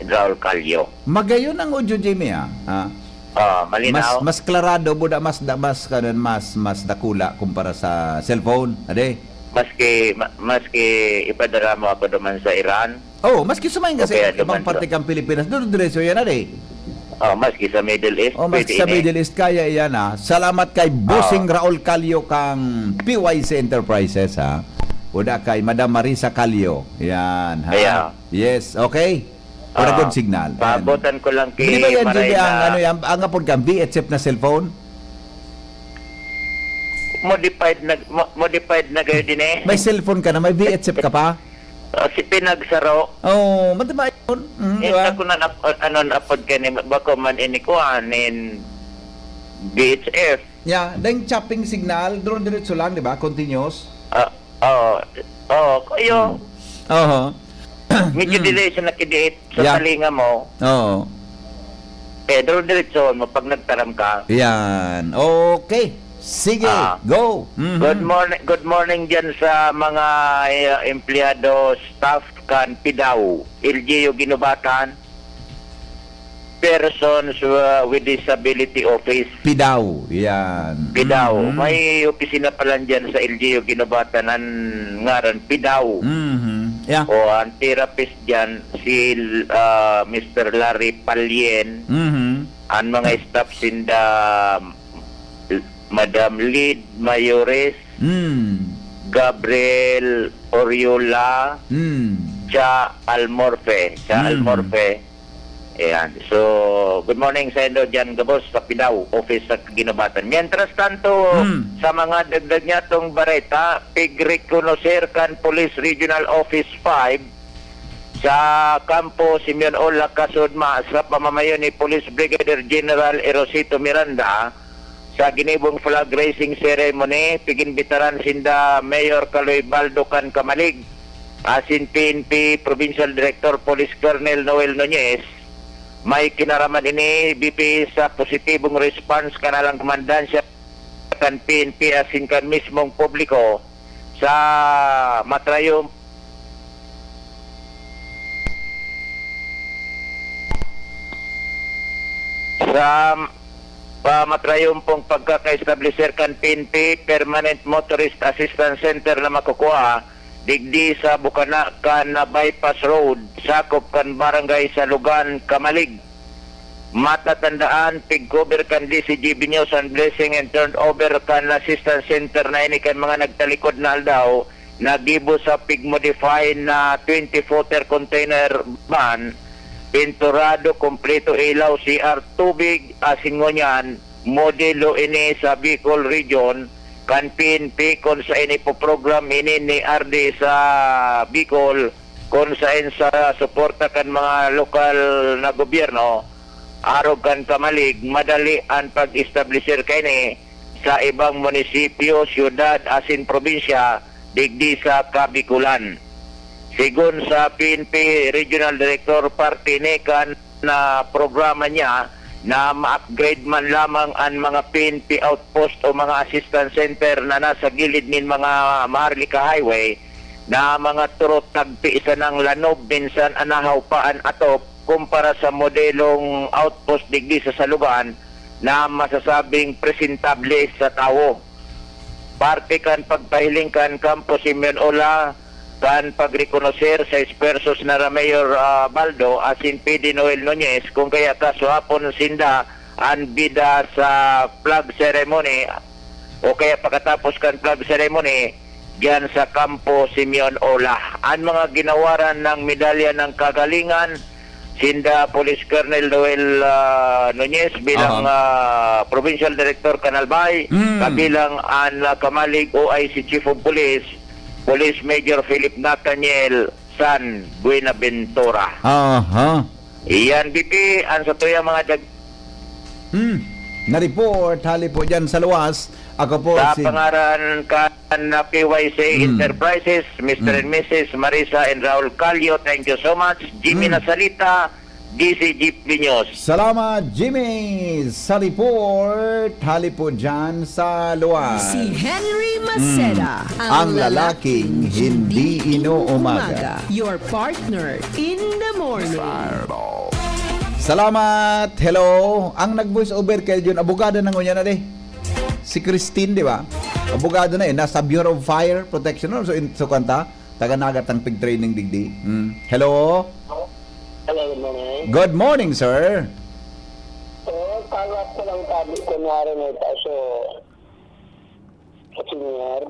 Raul Calio. Magayon ang audio, Jimmy, ah. Ah. Ah, Mas malinaw. Mas klarado, buda, mas da- mas kanon, mas mas dakula kumpara sa cellphone, ade. Maski ma- maski ipadara mo ako duman sa Iran. Oh, maski sumayin kasi Okay, ibang duman parte sa- kang Pilipinas, duro diretso yan, ade. Oh, maski sa Middle East, Oh, maski pwede sa ini. Middle East, kaya iyan, ah. Salamat kay Bossing Ah. Raul Calio kang P Y C Enterprises, ha. Uda kay Madam Marisa Calio. Yan, ha. Kaya. Yes, okay. For a Ah. Good signal. Yan. Paabotan ko lang kay Di ba yan, Maray Jimmy, ang na- ano yan, ang apod kang V H F na cellphone? Modified na mo- modified na gayo din eh. May cellphone ka na, may V H F ka pa? Ah, si pinagsaro. Oh, matibay yun. Mm, di Yung ba? ako na nap- ano napod ka ni bako man ini kuan in V H F. Yeah, dahil chopping signal, duro diretso lang, di ba? Continuous. Ah, oh, oh, kayo. Oho. Medyo Mm. delay sa nakidiit sa Yeah. talinga mo. Oo. Eh, duro diretso mo pag nagtaram ka. Yan. Okay. Sige, Ah. go. Mhm. Good morning, good morning diyan sa mga eh, empleyado, staff kan Pidaw, L G U Ginubatan, persons uh, with disability office. Pidaw. Yan. Pidaw. Mhm. May opisina pa lang diyan sa L G U Ginubatan ang ngaran Pidaw. Mhm. Yeah. O ang therapist diyan si uh, Mister Larry Palien, Mhm. ang mga staff sinda Madam Lid Mayores, Mm. Gabriel Oriola, Mm. Cha Almorfe. Cha Mm. Almorfe. Ayan. So, good morning sa inyo dyan, gabos sa Pidaw, office sa Ginubatan. Mientras tanto, Mm. sa mga dagdag niya tong bareta, pigrekonoser kan Police Regional Office five sa Kampo Simeon Ola, Kasudma, sa pamamayo ni Police Brigadier General Erosito Miranda, sa ginibong flag raising ceremony, piginbitaran sinda Mayor Kaloy Baldo kan Kamalig, asin P N P Provincial Director Police Colonel Noel Nunez. May kinaraman ini, B P, sa positibong response kan alang komandansya kan P N P asin kan mismong publiko sa matrayom sa pa matrayompong pagkaka-establisher kan P N P Permanent Motorist Assistance Center na makukua digdi sa Bukana kan Bypass Road, sakop kan Barangay Salugan, Kamalig. Matatandaan, pig-cover kan D C G B News and Blessing and turned over kan Assistance Center na ini kan mga nagtalikod na aldaw, nagibo sa pig-modify na twenty-footer container van, pinturado, kompleto ilaw, C R, tubig, asin ngunyan, modelo ini sa Bicol Region, kan P N P, kun sa ini po program ini ni R D sa Bicol, kun saen sa suporta kan mga lokal na gobyerno, arog kan Kamalig, madali an pag-establisir kaini sa ibang munisipyo, syudad, asin probinsya digdi sa Kabikulan. Sigon sa P N P Regional Director, parte ni kan na programa niya na ma-upgrade man lamang an mga P N P outpost o mga assistance center na nasa gilid nin mga Maharlika Highway na mga turot tagpi sanang lanob, minsan anahaw pa an atop kumpara sa modelong outpost digdi sa Salugan na masasabing presentable sa tawo. Parte kan pagpahiling kan Kampo Simeon Ola kan pagrekonoser sa espuwersos na Mayor, ah, Baldo asin P D Noel Nunez, kun kaya kasuhapon sinda an bida sa flag ceremony o kaya pakatapos kan flag ceremony, diyan sa Kampo Simeon Ola. Ang mga ginawaran ng Medalya ng Kagalingan, sinda Police Colonel Noel, ah, Nunez bilang, Aha. ah, Provincial Director Kanalbay, Mm. kabilang ang, ah, kamalig O I C Chief of Police, Police Major Philip Nathaniel San Buenaventura. Aha. Iyan, B P, ang sa tuyang mga dag- Hmm. Na-report, hali po dyan sa luwas. Ako po Sa si pangaran kan P Y C Hmm. Enterprises, Mister Hmm. and Missus Marisa and Raul Calio, thank you so much. Jimmy Hmm. Nasalita, D C G P News. Salamat, Jimmy, sa report. Hali po dyan sa luwas. Si Henry Maceda, Hmm. ang Ang lalaking lalaking hindi hindi inuumaga. inuumaga. Your partner in the morning. Salamat. Hello. Ang nag-voice over kay Jun, abogada na ngunyan na, di? Si Christine, di ba? Abogada na, eh. Nasa Bureau of Fire Protection, no? So, in, so, kanta, taga Naga tang pig-training digdi. Mm. Hello? Hello, good morning. Good morning, sir. So, follow up ko lang sabi, kunwari may kaso sa senior,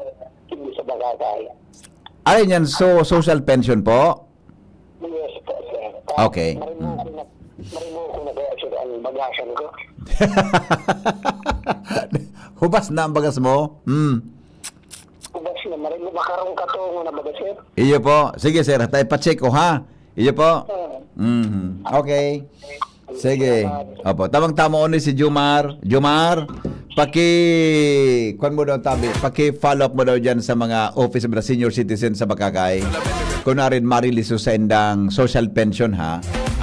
hindi sa bagakay. Ay, yan. So, social pension po? Yes po, sir. Okay. Marimo Mm. ko na, marimo ko na kaya, sir, ang bagasan ko. Hubas na ang bagas mo? Mm. Hubas na, marimo, makarong katungo na baga, sir. Iyo po. Sige, sir. Tayo pa-check ko, ha? Iyo po. Hmm. Mhm. Okay. Sige. Opo. Tamang-tama ni si Jumar. Jumar, paki, kwan mo daw tabi, paki-follow up mo daw dyan sa mga office of the senior citizen sa Bakakay. Kung narin marilis sa indang social pension, ha?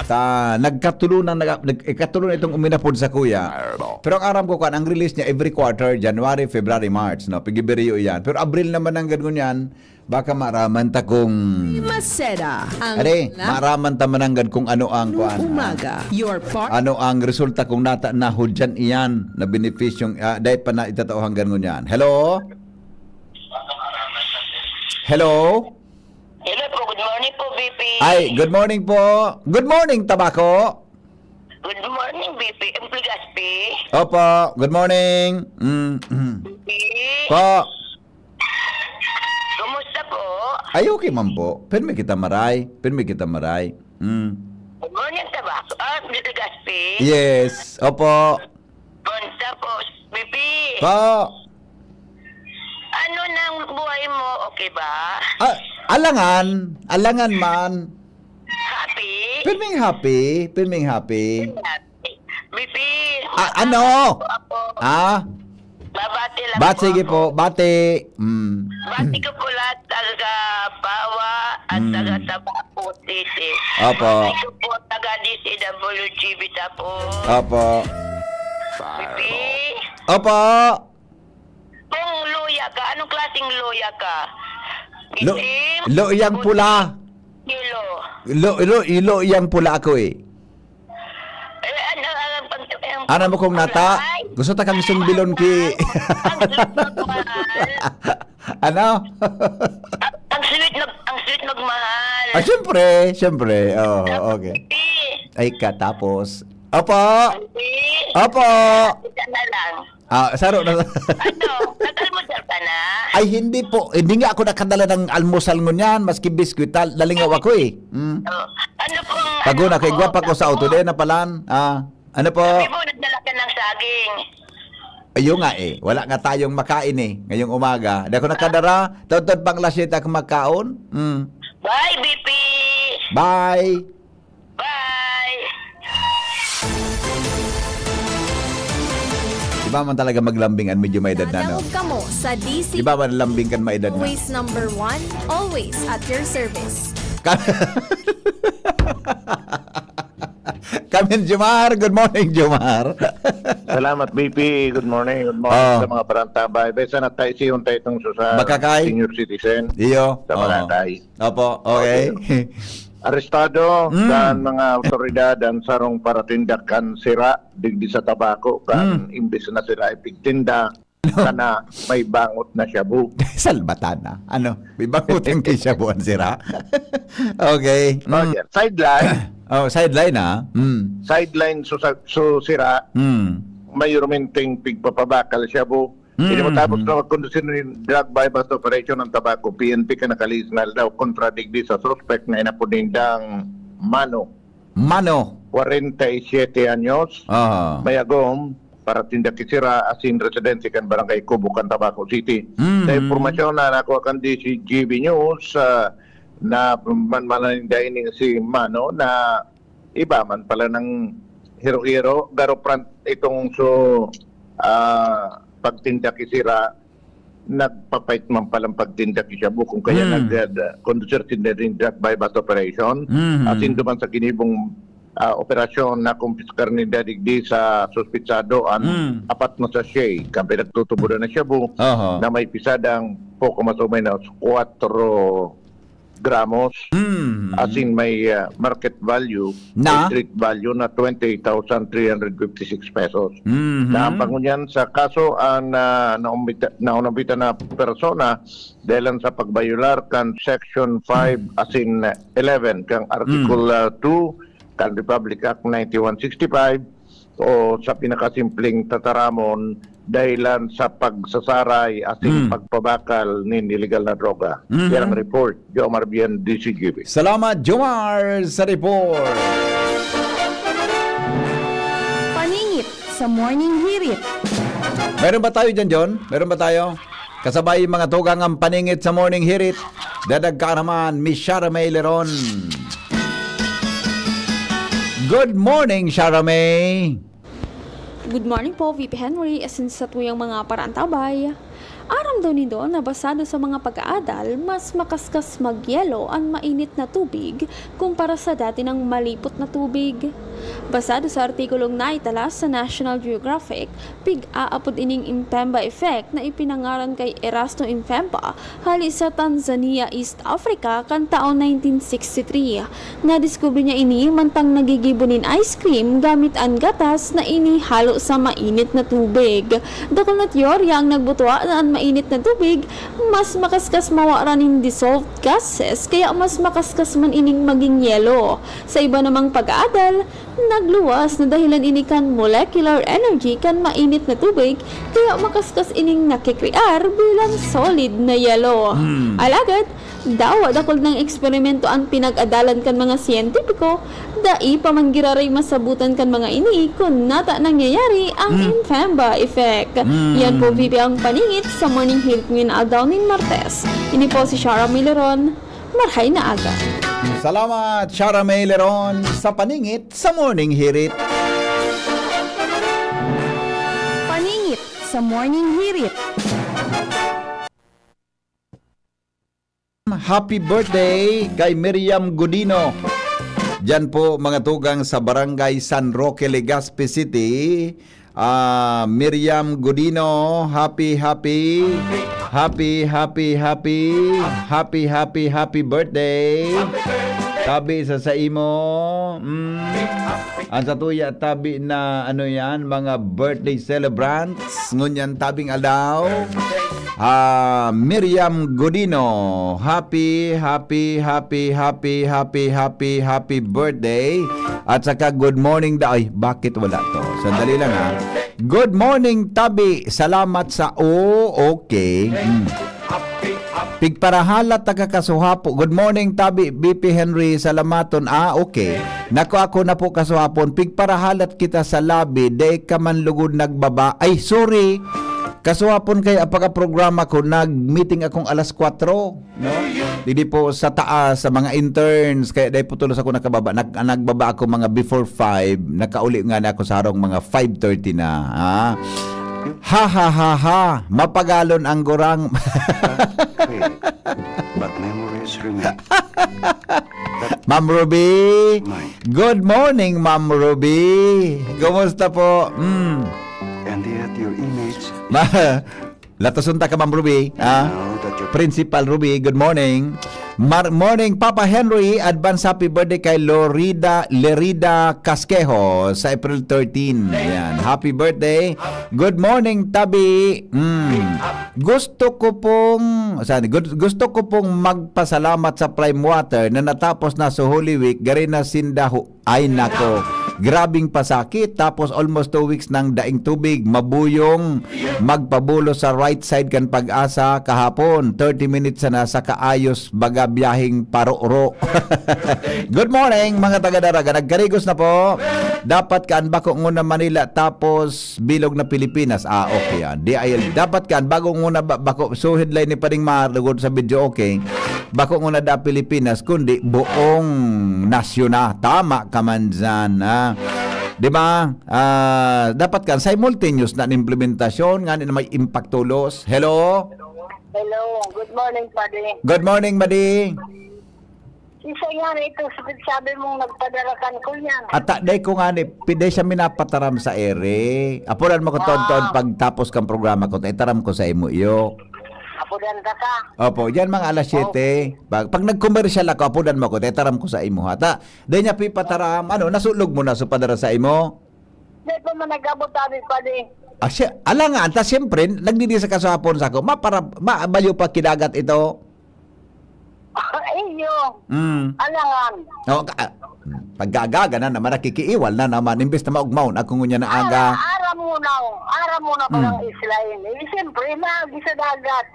Ta, nagkatulo na, nag, nag, ikatulo na itong uminapod sa kuya. Pero ang aram ko, kwan, ang release niya every quarter, January, February, March, no? Pigibiriyo iyan. Pero Abril naman ang ganun yan, baka maraman ta kung Masera ang Are, lab- maraman ta mananggad kung ano ang Nung kwan, ha? umaga, your part- Ano ang resulta kung nata, nahudyan iyan na benepisyong, ah, dahil pa na itatao hanggang ngunyan. Hello? Hello? Hello po, good morning po, V P. Ay, good morning po. Good morning, Tabako. Good morning, V P. Ang Legazpi. Opo, good morning. Mm, mm. V P. Po. Kumusta po? Ay, okay man po. Pirmi kita maray. Pirmi kita maray. Mm. Good morning, Tabako. Ah, Legazpi. Yes. Opo. Kumusta po, V P? Po. Ano nang buhay mo? Okay ba? Ah, alangan. Alangan man. Happy? Pirming happy. Pirming happy. Happy. V P, Ah, ano? ako, ako. Ah? Babati lang Bat, po sige ako. po. Bati. Mm. Bati ko po lahat, taga Pawa at Mm. taga Tabaco City. Opo. Bati ko po, taga D C W G B Tapo. Opo. V P, Opo. kung luya ka, anong klaseng luya ka? Lo-, Itim? lo yang Puti? pula. Yellow. Lo, lo, lo yang pula ako eh. Eh, ano, ang pag-, ang Ano mo kung nata? kulay? Gusto ta kang sumbilon ki Ang sweet magmahal. Ano? Ang sweet mag-, ang sweet magmahal. Ah, siyempre, siyempre. Oo, okay. Ay, katapos. Opo. Opo. Isa na lang. Ah, saro na. Ano? Nag-almusal ka na? Ay, hindi po. Hindi nga ako nakadala ng almusal ngunyan, maski biskwit. Tal-, nalingaw ako eh. Mm. Oh. Ano pong, Paguna, ano kay po, gwapa ko sa sabi auto, mo? Di na palan. Ah, ano po? Sabi mo, nagdala ka ng saging. Ayun nga eh. Wala nga tayong makain eh, ngayong umaga. Di ako nakadara. Taudtod pang alas siyete ako makaon. Mm. Bye, V P! Bye! Bye! Iba man talaga maglambing an medyo may edad na, no? Nadangog kamo sa D C. Iba man lambing kan may edad na. Always number one, always at your service. Ka-, Kamin Jomar. Good morning, Jomar. Salamat, V P. Good morning. Good morning Oh. sa mga parantabay. Besa na tayo, sihon tayo itong sa Bakakay? senior citizen Iyo. Sa Oo. Barangay. Opo, okay. Okay. Arestado Mm. kan mga awtoridad ang sarong paratinda kan sira digdi sa Tabaco, kan Mm. imbes na sila ipigtinda, Ano? sana may bangot na shabu. Salbatan na. Ano? May bangot ang kay shabu ang sira? Okay. Mm. Okay. Sideline. Oh, sideline, ah. Mm. Sideline so, sa, so sira, Mm. may ruminting pigpapabakal shabu. Ini matapos na magkondusir nin drug buy-bust operation ang Tabaco P N P kan nakalihis na aldaw kontra digdi sa suspek na inapod nindang Mano, Mano. Kwarenta y siyete anyos, Ah. mayagom, paratinda ki sira, asin residente kan Barangay Kubo kan Tabaco City. Mhm. Sa impormasyon na nakuha kan D Z G B News, ah, na manmanan ninda ini si Mano na iba man pala ng hiro-hiro, garo pran itong so, ah, pagtinda ki sira, nagpapait man palang pagtinda ki shabu, kung kaya Hmm. nag-, ah, conductor tinda rin drug buy-bust operation. Mhm. Asin duman sa ginibong, ah, operasyon, nakumpiskar ninda digdi sa suspitsado an Hmm. apat na sachet kan pinagtutubodan na shabu Aha. na may pisadang poko mas o menos kwatro gramos. Mhm. Asin may, ah, market value, Na? may street value na twenty-eight thousand three hundred fifty-six pesos. Mhm. Naampangon niyan sa kaso an, ah, naumbita-, naunambitan na persona dahil sa pagbayular kan Section five asin eleven kan Article, Mm. ah, two kan Republic Act ninety-one sixty-five o sa pinakasimpleng tataramon, dahilan sa pagsasaray asin Mm. pagpabakal nin iligal na droga. Mhm. Yan ang report, Jomar Bien, D Z G B. Salamat, Jomar, sa report. Paningit sa Morning Hirit. Meron ba tayo dyan, John? Meron ba tayo? Kasabay mga tugang ang paningit sa Morning Hirit. Dadag ka naman, Miss Shara May Leron. Good morning, Shara May. Good morning po, V P Henry, asin sa tuyang mga paraantabay. Aram daw nindo na basado sa mga pag-aadal, mas makaskas magyelo an mainit na tubig kumpara sa dati nang malipot na tubig. Basado sa artikulong naitala sa National Geographic, pig-aapod ining Impemba effect na ipinangaran kay Erasto Impemba, hali sa Tanzania, East Africa, kan taon nineteen sixty-three. Nadiskubre niya ini mantang nagigibo nin ice cream gamit an gatas na inihalo sa mainit na tubig. Dakul na teorya ang nagbutwa na an mainit na tubig mas makaskas mawaran nin dissolved gases, kaya mas makaskas man ining maging yelo. Sa iba namang pag-aadal, nagluwas na dahilan ini kan molecular energy kan mainit na tubig, kaya makaskas ining nakikrear bilang solid na yelo. Hmm. Alagad, dawa dakul nang eksperimento an pinag-adalan kan mga siyentipiko, dai pa man giraray masabutan kan mga ini kun nata nangyayari ang Hmm. Impemba effect. Hmm. Yan po, V P, ang paningit sa Morning Hirit ngayong aldaw nin Martes. Ini po si Shara Mileron. Marhay na aga. Salamat, Shara May Leron, sa paningit sa Morning Hirit. Paningit sa Morning Hirit. Happy birthday kay Miriam Godino. Diyan po, mga tugang, sa Barangay San Roque, Legazpi City. Ah, Miriam Godino, happy, happy, happy, happy, happy, happy, happy, happy birthday. Tabi sa saimo. Mm. Ang sa tuya, tabi na, ano yan, mga birthday celebrants. Ngunyan, tabing aldaw. Ah, Miriam Godino, happy, happy, happy, happy, happy, happy, happy birthday. At saka good morning da-, ay, bakit wala to? Sandali lang, ha. Good morning, Tabi. Salamat sa, oh, okay. Mm. Pigparahalat ta ka kasuhapo. Good morning, Tabi. B P Henry, salamaton. Ah, okay. Naku, ako na po kasuhapon. Pigparahalat kita sa labi. Dai ka man lugod nagbaba. Ay, sorry. Kasuhapon kay ang pagka-programa ko, nag-meeting akong alas kwatro, no? Didi po sa taas, sa mga interns, kaya dai po tulos ako nakababa. Nag-, nagbaba ako mga before five, nakauli nga na ako sa harong mga five thirty na, ha? Ha, ha, ha, ha. Mapagalon ang gurang. Fade, but memories remain. Ma'am Ruby. Mine. Good morning, Ma'am Ruby. Kumusta po? Mm. And yet your image Ma-, latoson ta ka, Ma'am Ruby, ah? Now that you're Principal Ruby, good morning. Mar-, morning, Papa Henry. Advance happy birthday kay Lorida, Lerida Casquejo sa April thirteen. Ayan. Happy birthday. Good morning, Tabi. Mm. Gusto ko pong, saan? Gu-, gusto ko pong magpasalamat sa Prime Water na natapos na sa Holy Week, gari na sinda hu-, ay, nako. Grabing pasakit, tapos almost two weeks nang daing tubig, mabuyong magpabulos sa right side kan Pag-asa kahapon, thirty minutes sana sa kaayos, baga biyaheng paroro. Good morning, mga taga Daraga. Nagkarigos na po. Dapat kaan bako nguna Manila, tapos bilog na Pilipinas. Ah, okay yan. D I L. Dapat kaan bako nguna ba, bako, so headline ni Pading Mar, lugod sa video, okay. Bako nguna da Pilipinas, kundi buong nasyon na. Tama ka man dyan, ha? Di ba? Ah, dapat kan simultaneous na implementasyon, nga na may impact tolos. Hello? Hello, good morning, Padi. Good morning, Madi. Isa nga na ito, sabi, sabi mong nagpadarakan ko yan. Ata, day ko nga ni, piday siya minapataram sa ere. Apuran mo ko, Tonton, Ah. pagtapos kang programa ko, itaram ko sa imo, iyo. Apudan ka ka. Opo, yan mga alas siyete. Pag, pag nag-commercial ako, apudan mo ko, itaram ko sa imo, ha? Ta, day niya pipataram, ano, nasulog mo na so padara sa imo? Di pa man nag-abot, sabi, Padi. Ah, siya, alangan, ta siyempre, nagdidisa ka sa hapon sa ako, mapara, ma, bayo pa kidagat ito. Iyo. Mm. Alangan. O, ka, ah, pagkagaga na naman, nakikiiwal na naman, imbes na maugmaon, ako ngunya na aga. Ara, ara mo na, ara mo na ko Hmm. ng isla ini. Eh, siyempre, maagi sa dagat.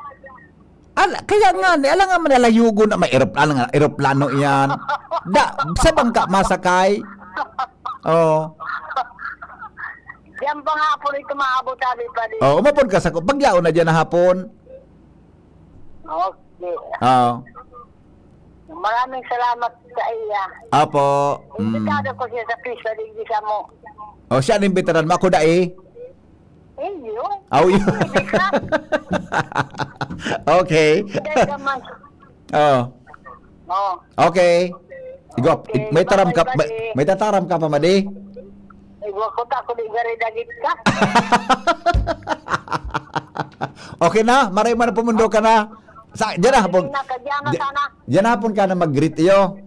Ala, kaya nga, ni, alangan man nalayugon na may eroplano, nga, eroplano iyan. Da, sa bangka masakay. Oh. Diyan pa nga po ito maabot, sabi pa din. Oh, umabot ka sa ko. Paglaon na diyan na hapon. Okay. Oo. Maraming salamat sa iya. Apo. Mm. Imbitado ko siya sa pista, digdi sa mo. O, siya ang imbitaran mo. Ako dai. Iyo. Aw, iyo. Hindi ka. Okay. Hindi ka man. Oh. Oh. Okay. Igo, Okay, may taram ka, bye-bye, may, buddy. May tataram ka pa, Madi? Ay, wa ko ta, ako di gari dagit ka. Okay na? Maray man na pumundo ka na. Sa, diyan na hapon. Sige na, kadyan na di-, sana. Diyan na hapon ka na mag-greet iyo.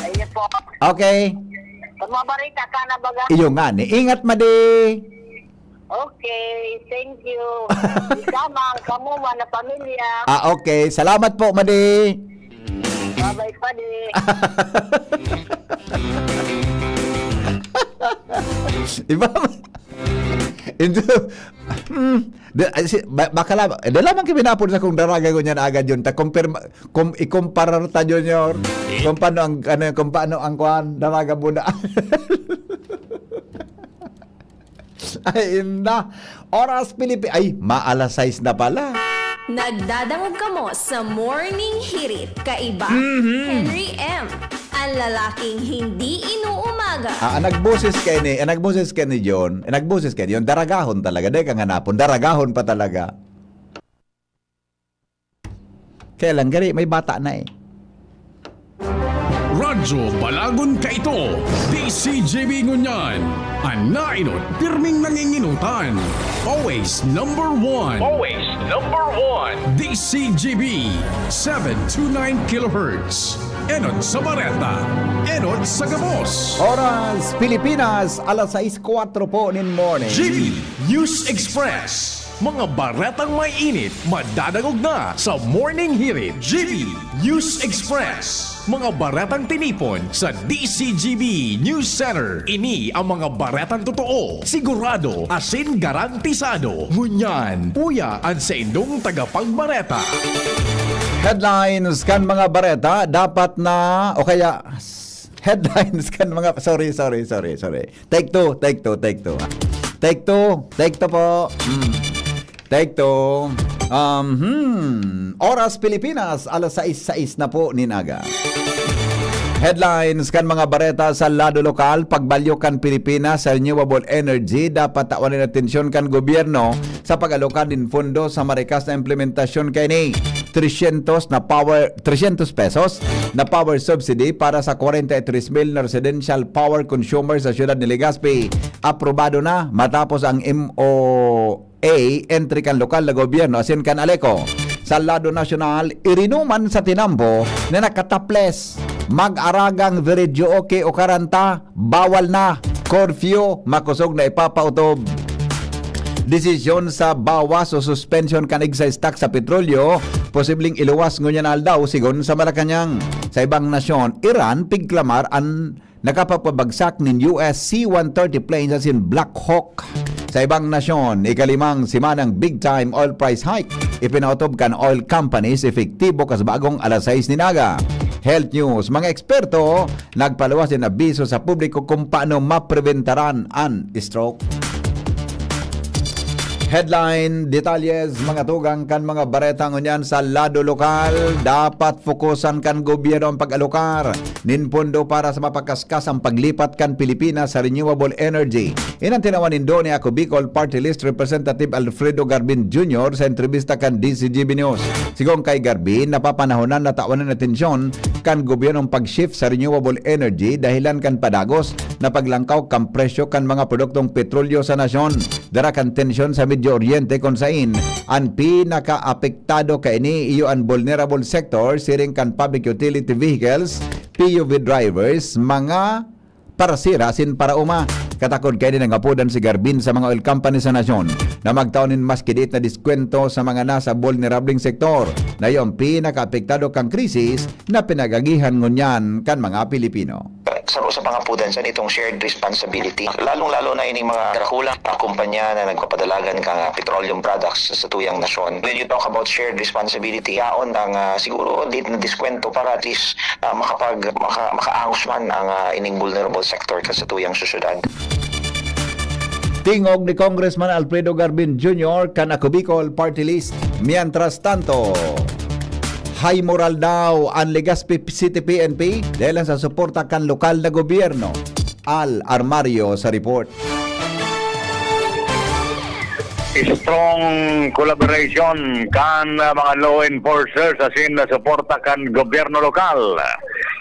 Ayun po. Okay. Kung mabarita ka na baga. Iyo nga ni. Ingat, Madi. Okay, thank you. Ikaw, mga kamuman na pamilya. Ah, okay. Salamat po, Madi. Bye-bye, Padi. Iba, Indo, hmm, da, ay, si, ba, baka la, eh, da lamang kami napon sa kung daraga ko niyan agad yun. Ta, kumpirma, kum, ikumparar ta, Junior. Kung paano ang, ano, kung paano ang kwan, daraga mo na. Ay, inda. Oras Pilipi-, ay, maalas sais na pala. Nagdadangog kamo sa Morning Hirit, kaiba, Mhm. Henry M. Ang lalaking hindi inuumaga. Ah, ang nagboses kay ni, ang nagboses kay ni John, ang nagboses kay ni John, daragahon talaga. Dahil kang hanapon, daragahon pa talaga. Kaya lang, gari, may bata na eh. Radyo Balagon kaito, D C G B ngunyan. An nainot, pirming nanginginutan. Always number one. Always number one. D C G B, seven two nine kilohertz. Enot sa Bareta, enot sa Gabos. Oras, Pilipinas, alas sais kwatro po nin morning. G B News Express. Mga baretang may init, madadangog na sa Morning Hirit. G B News Express. Mga baretang tinipon sa D C G B News Center. Ini ang mga baretang totoo, sigurado, asin garantisado. Ngunyan, uya an saindong tagapagbareta. Headlines kan mga bareta, dapat na, o kaya, s-, headlines kan mga, sorry, sorry, sorry, sorry. Take two, take two, take two, ah. Take two, take two po. Mm. Take two. Um, hmm. Oras Pilipinas, alas sais sais na po nin aga. Headlines kan mga bareta sa lado lokal, pagbalyo kan Pilipinas sa renewable energy, dapat tawan nin atensyon kan gobyerno sa pag-alokar nin pondo sa marikas na implementasyon kaini. Trescientos na power, trescientos pesos na power subsidy para sa kwarenta y tres mil na residential power consumer sa siyudad ni Legazpi. Aprobado na matapos ang M O A entre kan lokal na gobyerno asin kan ALECO. Sa lado nasyonal, irinuman sa tinambo na nakataples, mag-aragang videoke o karanta, bawal na, curfew, makosog na ipapautob. Desisyon sa bawas o suspension kan excise tax sa petrolyo, posibleng iluwas ngunyan na aldaw, sigon sa Malacañang. Sa ibang nasyon, Iran pigklamar an nakapapabagsak nin U S C one thirty planes asin Black Hawk. Sa ibang nasyon, ikalimang simanang big time oil price hike ipinaotob kan oil companies epektibo kas bagong alas sais nin aga. Health news, mga eksperto nagpaluwas nin abiso sa publiko kung paano mapreventaran an stroke. Headline, detalyes, mga tugang kan mga bareta ngunyan sa lado lokal. Dapat fokusan kan gobyerno ang pag-alokar nin pondo para sa mapakaskas ang paglipat kan Pilipinas sa renewable energy. Iyan an tinawan nindo ni Ako Bicol Party List Representative Alfredo Garbin Junior sa entrebista kan D Z G B News. Sigon kay Garbin, napapanahonan na tawan nin atensyon kan gobyernong pag-shift sa renewable energy dahilan kan padagos na paglangkaw kan presyo kan mga produktong petrolyo sa nasyon. Dara kan tensyon sa Medio Oriente, kun sain an pinakaapektado kaini iyo an vulnerable sector, siring kan public utility vehicles, P U V drivers, mga parasira asin paraoma. Katakod kaini, nangapodan si Garbin sa mga oil company sa nasyon na magtao nin mas kidiit na diskwento sa mga nasa bulnerableng sektor na iyo an pinakaapektado kan krisis na pinag-agihan ngunyan kan mga Pilipino. Saro sa pangapodan san itong shared responsibility, lalong-lalo na ining mga darakulang kumpanya na nagpapadalagan kan petroleum products sa tuyang nasyon. When you talk about shared responsibility, yaon ang, ah, siguro, di na diskwento para at least, ah, makapag-, maka-, makaangos man ang, ah, ining vulnerable sector kan satuyang sosyedad. Tingog ni Congressman Alfredo Garbin Junior kan Ako Bicol Party List. Mientras tanto, high moral daw an Legazpi City P N P dahil sa suporta kan lokal na gobyerno. Al Armario sa report. Strong collaboration kan, ah, mga law enforcers asin na suporta kan gobyerno lokal.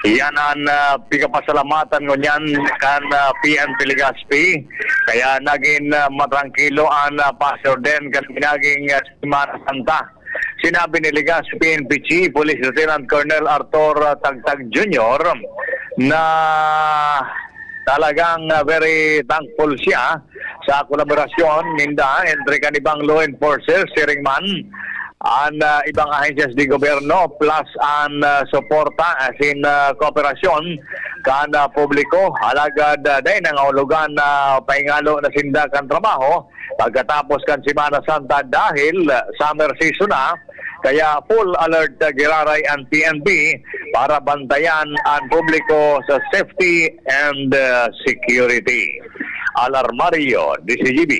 Iyan an, ah, pinapasalamatan ngunyan kan, ah, P N P Legazpi. Kaya nagin, ah, matrangkilo an, ah, pasurden kan pinaging, ah, Semana Santa. Sinabi ni Legazpi P N P Chief Police Lieutenant Colonel Arthur, ah, Tagtag Junior na talagang, ah, very thankful siya sa kolaborasyon ninda entre kan ibang law enforcers, siring man an, ah, ibang ahensyas de gobyerno, plus an, ah, suporta asin, ah, kooperasyon kan, ah, publiko. Alagad, ah, dai nangahulugan na pahingalo na sinda kan trabaho pagkatapos kan Semana Santa dahil, ah, summer season na, kaya full alert, ah, giraray an P N P para bantayan an publiko sa safety and, ah, security. Al Armario, D Z G B.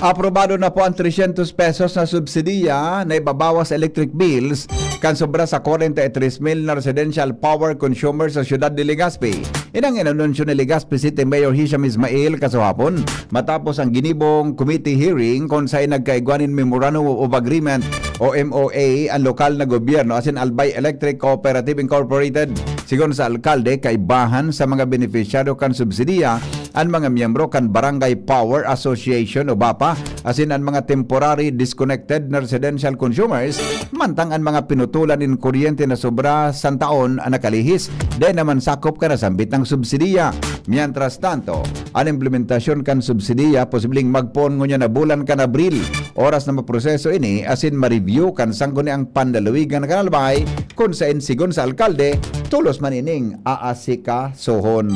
Aprobado na po ang trescientos pesos na subsidiya na ibabawas sa electric bills kan sobra sa kwarenta y tres mil na residential power consumers sa siyudad de Legazpi. Inang inanunsyo ni Legazpi City Mayor Hisham Ismail kasuhapon matapos ang ginibong committee hearing kun saen nagkaigwa nin Memorandum of Agreement o M O A an lokal na gobyerno asin Albay Electric Cooperative Incorporated. Sigon sa alkalde, kaibahan sa mga benepisyaryo kan subsidiya an mga miyembro kan Barangay Power Association o BAPA asin an mga temporary disconnected na residential consumers, mantang an mga pinutulan nin kuryente na sobra san taon an nakalihis, dai naman sakop kan nasambit na subsidiya. Mientras tanto, an implementasyon kan subsidiya posibleng magpoon ngunyan na bulan kan Abril, oras na maproseso ini asin ma-review kan Sangguniang Panlalawigan kan Albay, kun saen, sigon sa alkalde, tolos man ining aasikasuhon.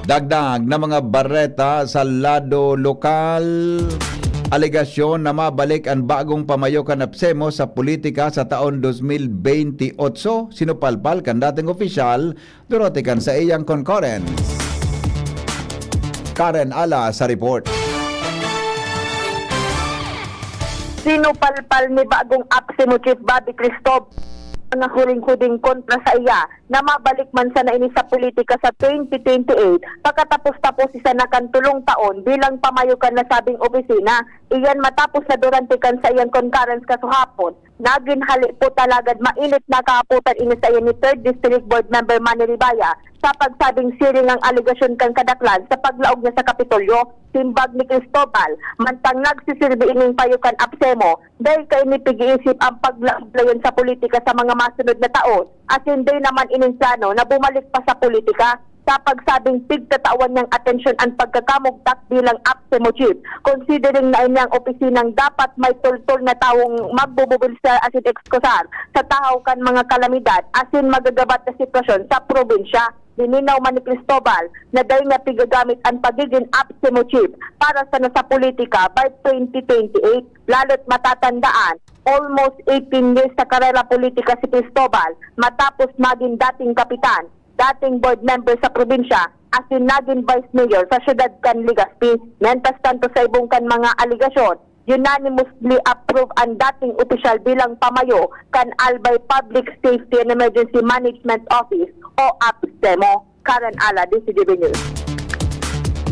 Dagdag na mga bareta sa lado lokal, alegasyon na mabalik an bagong pamayo kan APSEMO sa politika sa taon dos mil beynte otso, sinupalpal kan dating opisyal durante kan saiyang concurrence. Karen Ala sa report. Sinupalpal ni bagong APSEMO Chief Bobby Cristobal ang huring-huding kontra saiya na mabalik man sana ini sa politika sa twenty twenty-eight, pagkatapos-tapos siya na kan tolong taon bilang pamayo kan nasabing opisina. Iyan matapos na durante kan saiyang concurrence kasuhapon, Nagin hali po talagad mainit na kaaputan ini sa iya ni Third District Board Member Manny Ribaya sa pagsabing siring ang alegasyon kan kadaklan sa paglaog niya sa Kapitolyo. Simbag ni Cristobal, mantang nagsisilbi ining payo kan APSEMO, dai kaini pig-iisip ang paglaog-layon sa politika sa mga masunod na taon, asin dai naman ining plano na bumalik pa sa politika. Sa pagsabing pigtatawan niyang atensyon an pagkakamugtak bilang APSEMO chief, considering na ini ang opisinang dapat may tultol na tawong magbububilsar asin ekskusar sa tahaw kan mga kalamidad asin magagabat na sitwasyon sa probinsya. Lininaw man ni Cristobal na dai niya pigagamit an pagigin APSEMO chief para sana sa politika by twenty twenty-eight, lalo't matatandaan, almost eighteen years sa karera politika si Cristobal matapos magin dating kapitan, dating board member sa probinsya, asin nagin vice mayor sa siyudad kan Legazpi. Mientras tanto, sa ibong kan mga alegasyon, unanimously approve an dating opisyal bilang pamayo kan Albay Public Safety and Emergency Management Office o APSEMO. Karen Ala, D C G B News.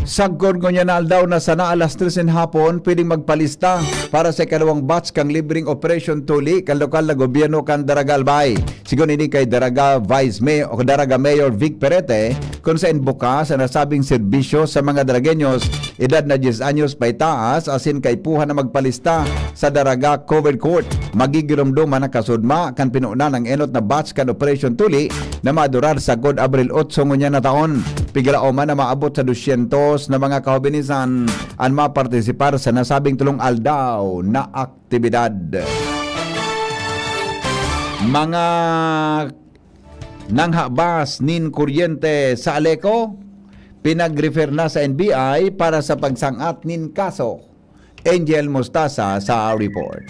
Sagkod ngunyan na aldaw na sana alas tres nin hapon, pwedeng magpalista para sa ikalawang batch kan libreng Operation Tuli kan lokal na gobyerno kan Daraga Albay. Sigon ini kay Daraga Vice Mayor o Daraga Mayor Vic Perete, kung saen bukas ang nasabing serbisyo sa mga Daragueños edad na diyes anyos paitaas asin kaipuhan na magpalista sa Daraga Covered Court. Magigiromdoman na kasudma kan pinuna ng enot na batch kan Operation Tuli na madurar sagkod Abril otso ngunyan na taon. Piglaoman na maabot sa dosyentos na mga kahobinisan an mapartisipar sa nasabing tolong aldaw na aktibidad. Mga nanghabas nin kuryente sa Aleco, pinag-refer na sa N B I para sa pagsang-at nin kaso. Angel Mostaza sa report.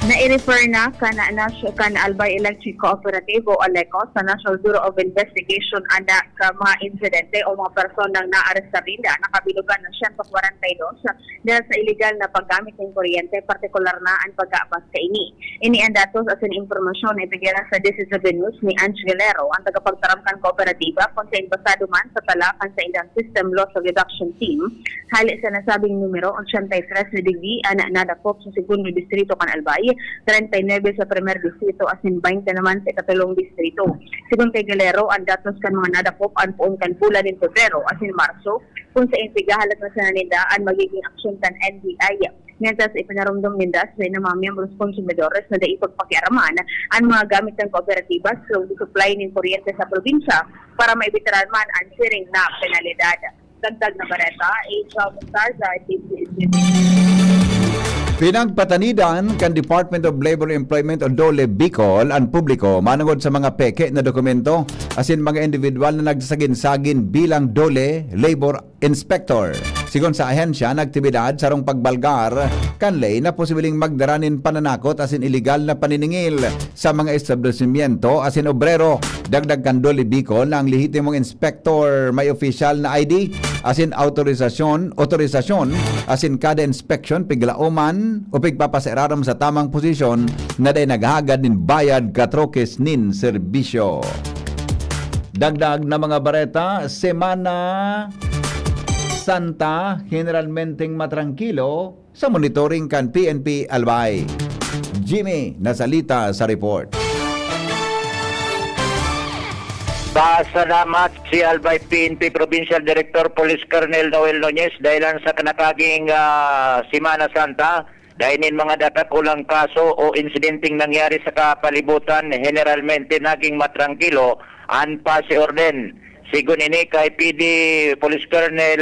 Nai-refer na kan, nas-, kan Albay Electric Cooperativo, Aleco, sa National Bureau of Investigation an, ah, mga insidente o mga personang naaresta dinda na kabilugan na siyento kwarenta y dos dahil sa iligal na paggamit nin kuryente, partikular na an pagkaabas kaini. Ini an datos asin impormasyon na ipinadara sa D C G B News ni Ange Galero, an tagapagtaram kan kooperatiba, kun saen basado man sa tala kan saindang System Loss Reduction Team. Hale sa nasabing numero, ochenta y tres na digdi an nadakop sa Segundo Distrito kan Albay, treinta y nuebe sa Primer Distrito asin baynte naman sa ikatolong distrito. Sigon kay Galero, an datos kan mga nadakop an poon kan bulan nin Pebrero asin Marso, kun saen pigahalat na sana ninda an magiging aksyon kan N B I. Mientras, ipinaromdom ninda sa saindang mga miyembros konsumidores na dai pagpakiaraman an mga gamit kan kooperatiba sa pag-supply nin kuryente sa probinsya para maibitaran man an siring na penalidad. Dagdag na bareta, Angel Mostaza, D C S B. Pinagpatanidan kan Department of Labor and Employment o DOLE Bicol an publiko manongod sa mga peke na dokumento asin mga individual na nagsagin-sagin bilang DOLE Labor Inspector. Sigon sa ahensya, nagtibidad sarong pagbalgar kan ley na posibleng magdara nin pananakot asin iligal na paniningil sa mga establisimyento asin obrero. Dagdag kan DOLE Bicol na ang lehitimong inspektor may opisyal na I D asin autorisasyon, otorisasyon asin kada inspeksyon piglaoman o pigpapasairarom sa tamang posisyon na dai naghahagad nin bayad katrokes nin serbisyo. Dagdag na mga bareta, Semana Santa, generalmenteng matrangkilo sa monitoring kan P N P Albay. Jimmy Nasalita sa report. Pasalamat si Albay P N P Provincial Director Police Colonel Noel Nunez dahilan sa kanakaging, ah, Semana Santa. Dai nin mga dadakulang kaso o insidenteng nangyari sa kapalibutan, heneralmente naging matrangkilo an pasi-orden. Sigon ini kay P D Police Colonel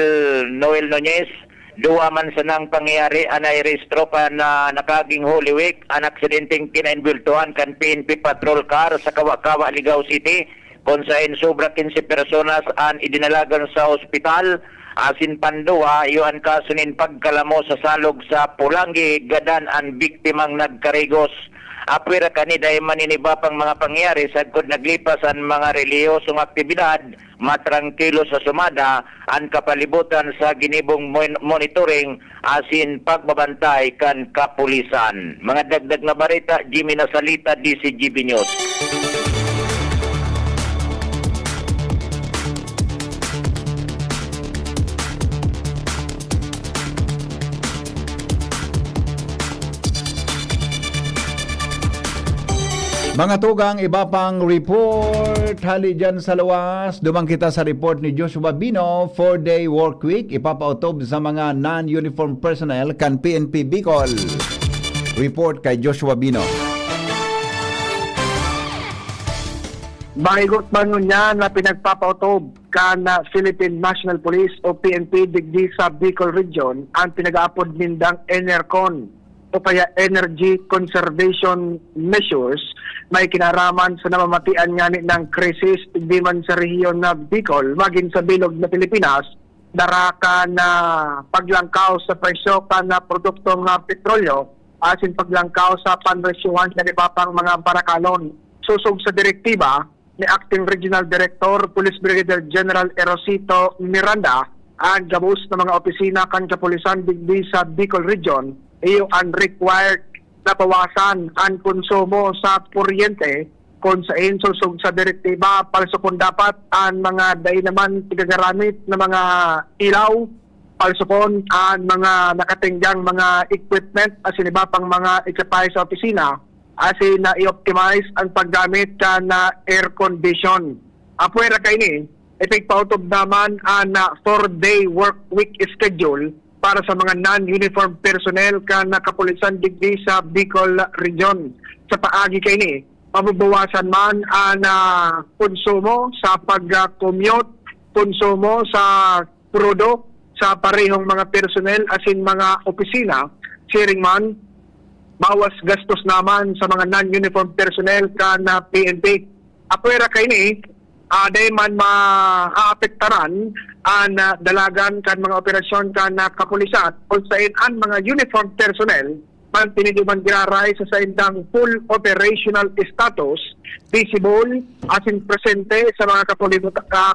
Noel Nunez, duwa man sanang pangyayari an nairehistro kan, ah, nakaging Holy Week, an aksidenteng kinaembultuhan kan P N P patrol car sa Kawa-Kawa, Ligao City, kun saen sobra quince personas an idinalagan sa ospital, asin panduwa, iyo an kaso nin pagkalamo sa salog sa Polangui, gadan an biktimang nagkarigos. Apwera kani, dai man nin iba pang mga pangyayari sagkod naglipas an mga relihiyosong aktibidad, matrangkilo sa sumada an kapalibutan sa ginibong mon-, monitoring asin pagbabantay kan kapulisan. Mga dagdag na bareta, Jimmy Nasalita, D C G B News. Mga tugang, iba pang report. Hali dyan sa luwas, duman kita sa report ni Joshua Bino, four-day work week, ipapaotob sa mga non-uniform personnel kan P N P Bicol. Report kay Joshua Bino. Mahigot man ngunyan na pinagpapaotob kan Philippine National Police o P N P digdi sa Bicol Region ang pinag-aapod nindang ENERCON o kaya energy conservation measures, may kinaraman sa namamatian ngani ng krisis, di man sa rehiyon na Bicol, magin sa bilog na Pilipinas, dara kan paglangkaw sa presyo kan produktong petrolyo, asin paglangkaw sa panresyuhan sa iba pang mga barakalon. Sosog sa direktiba ni Acting Regional Director Police Brigadier General Erosito Miranda, ang gabos na mga opisina kan kapulisan digdi sa Bicol Region, iyo an required na bawasan an konsumo sa kuryente, kun saen sosog sa direktiba, palsukon dapat an mga dai naman pigagaramit na mga ilaw, palsukon an mga nakatinggang mga equipment asin iba pang mga ikapay sa opisina, asin na i-optimize ang paggamit kan air condition. Apwera kaini, ipigpaotob naman an four-day work week schedule para sa mga non-uniform personnel kan kapulisan digdi sa Bicol Region. Sa paagi kaini, mababawasan man an konsumo sa pag-commute, konsumo sa krudo sa parehong mga personnel asin mga opisina. Siring man, bawas gastos naman sa mga non-uniform personnel kan P N P. Apwera kaini, ah, dai man maapektaran an dalagan kan mga operasyon kan kapulisan, kun saen an mga uniform personnel mantinido man giraray sa saindang full operational status, visible asin presente sa mga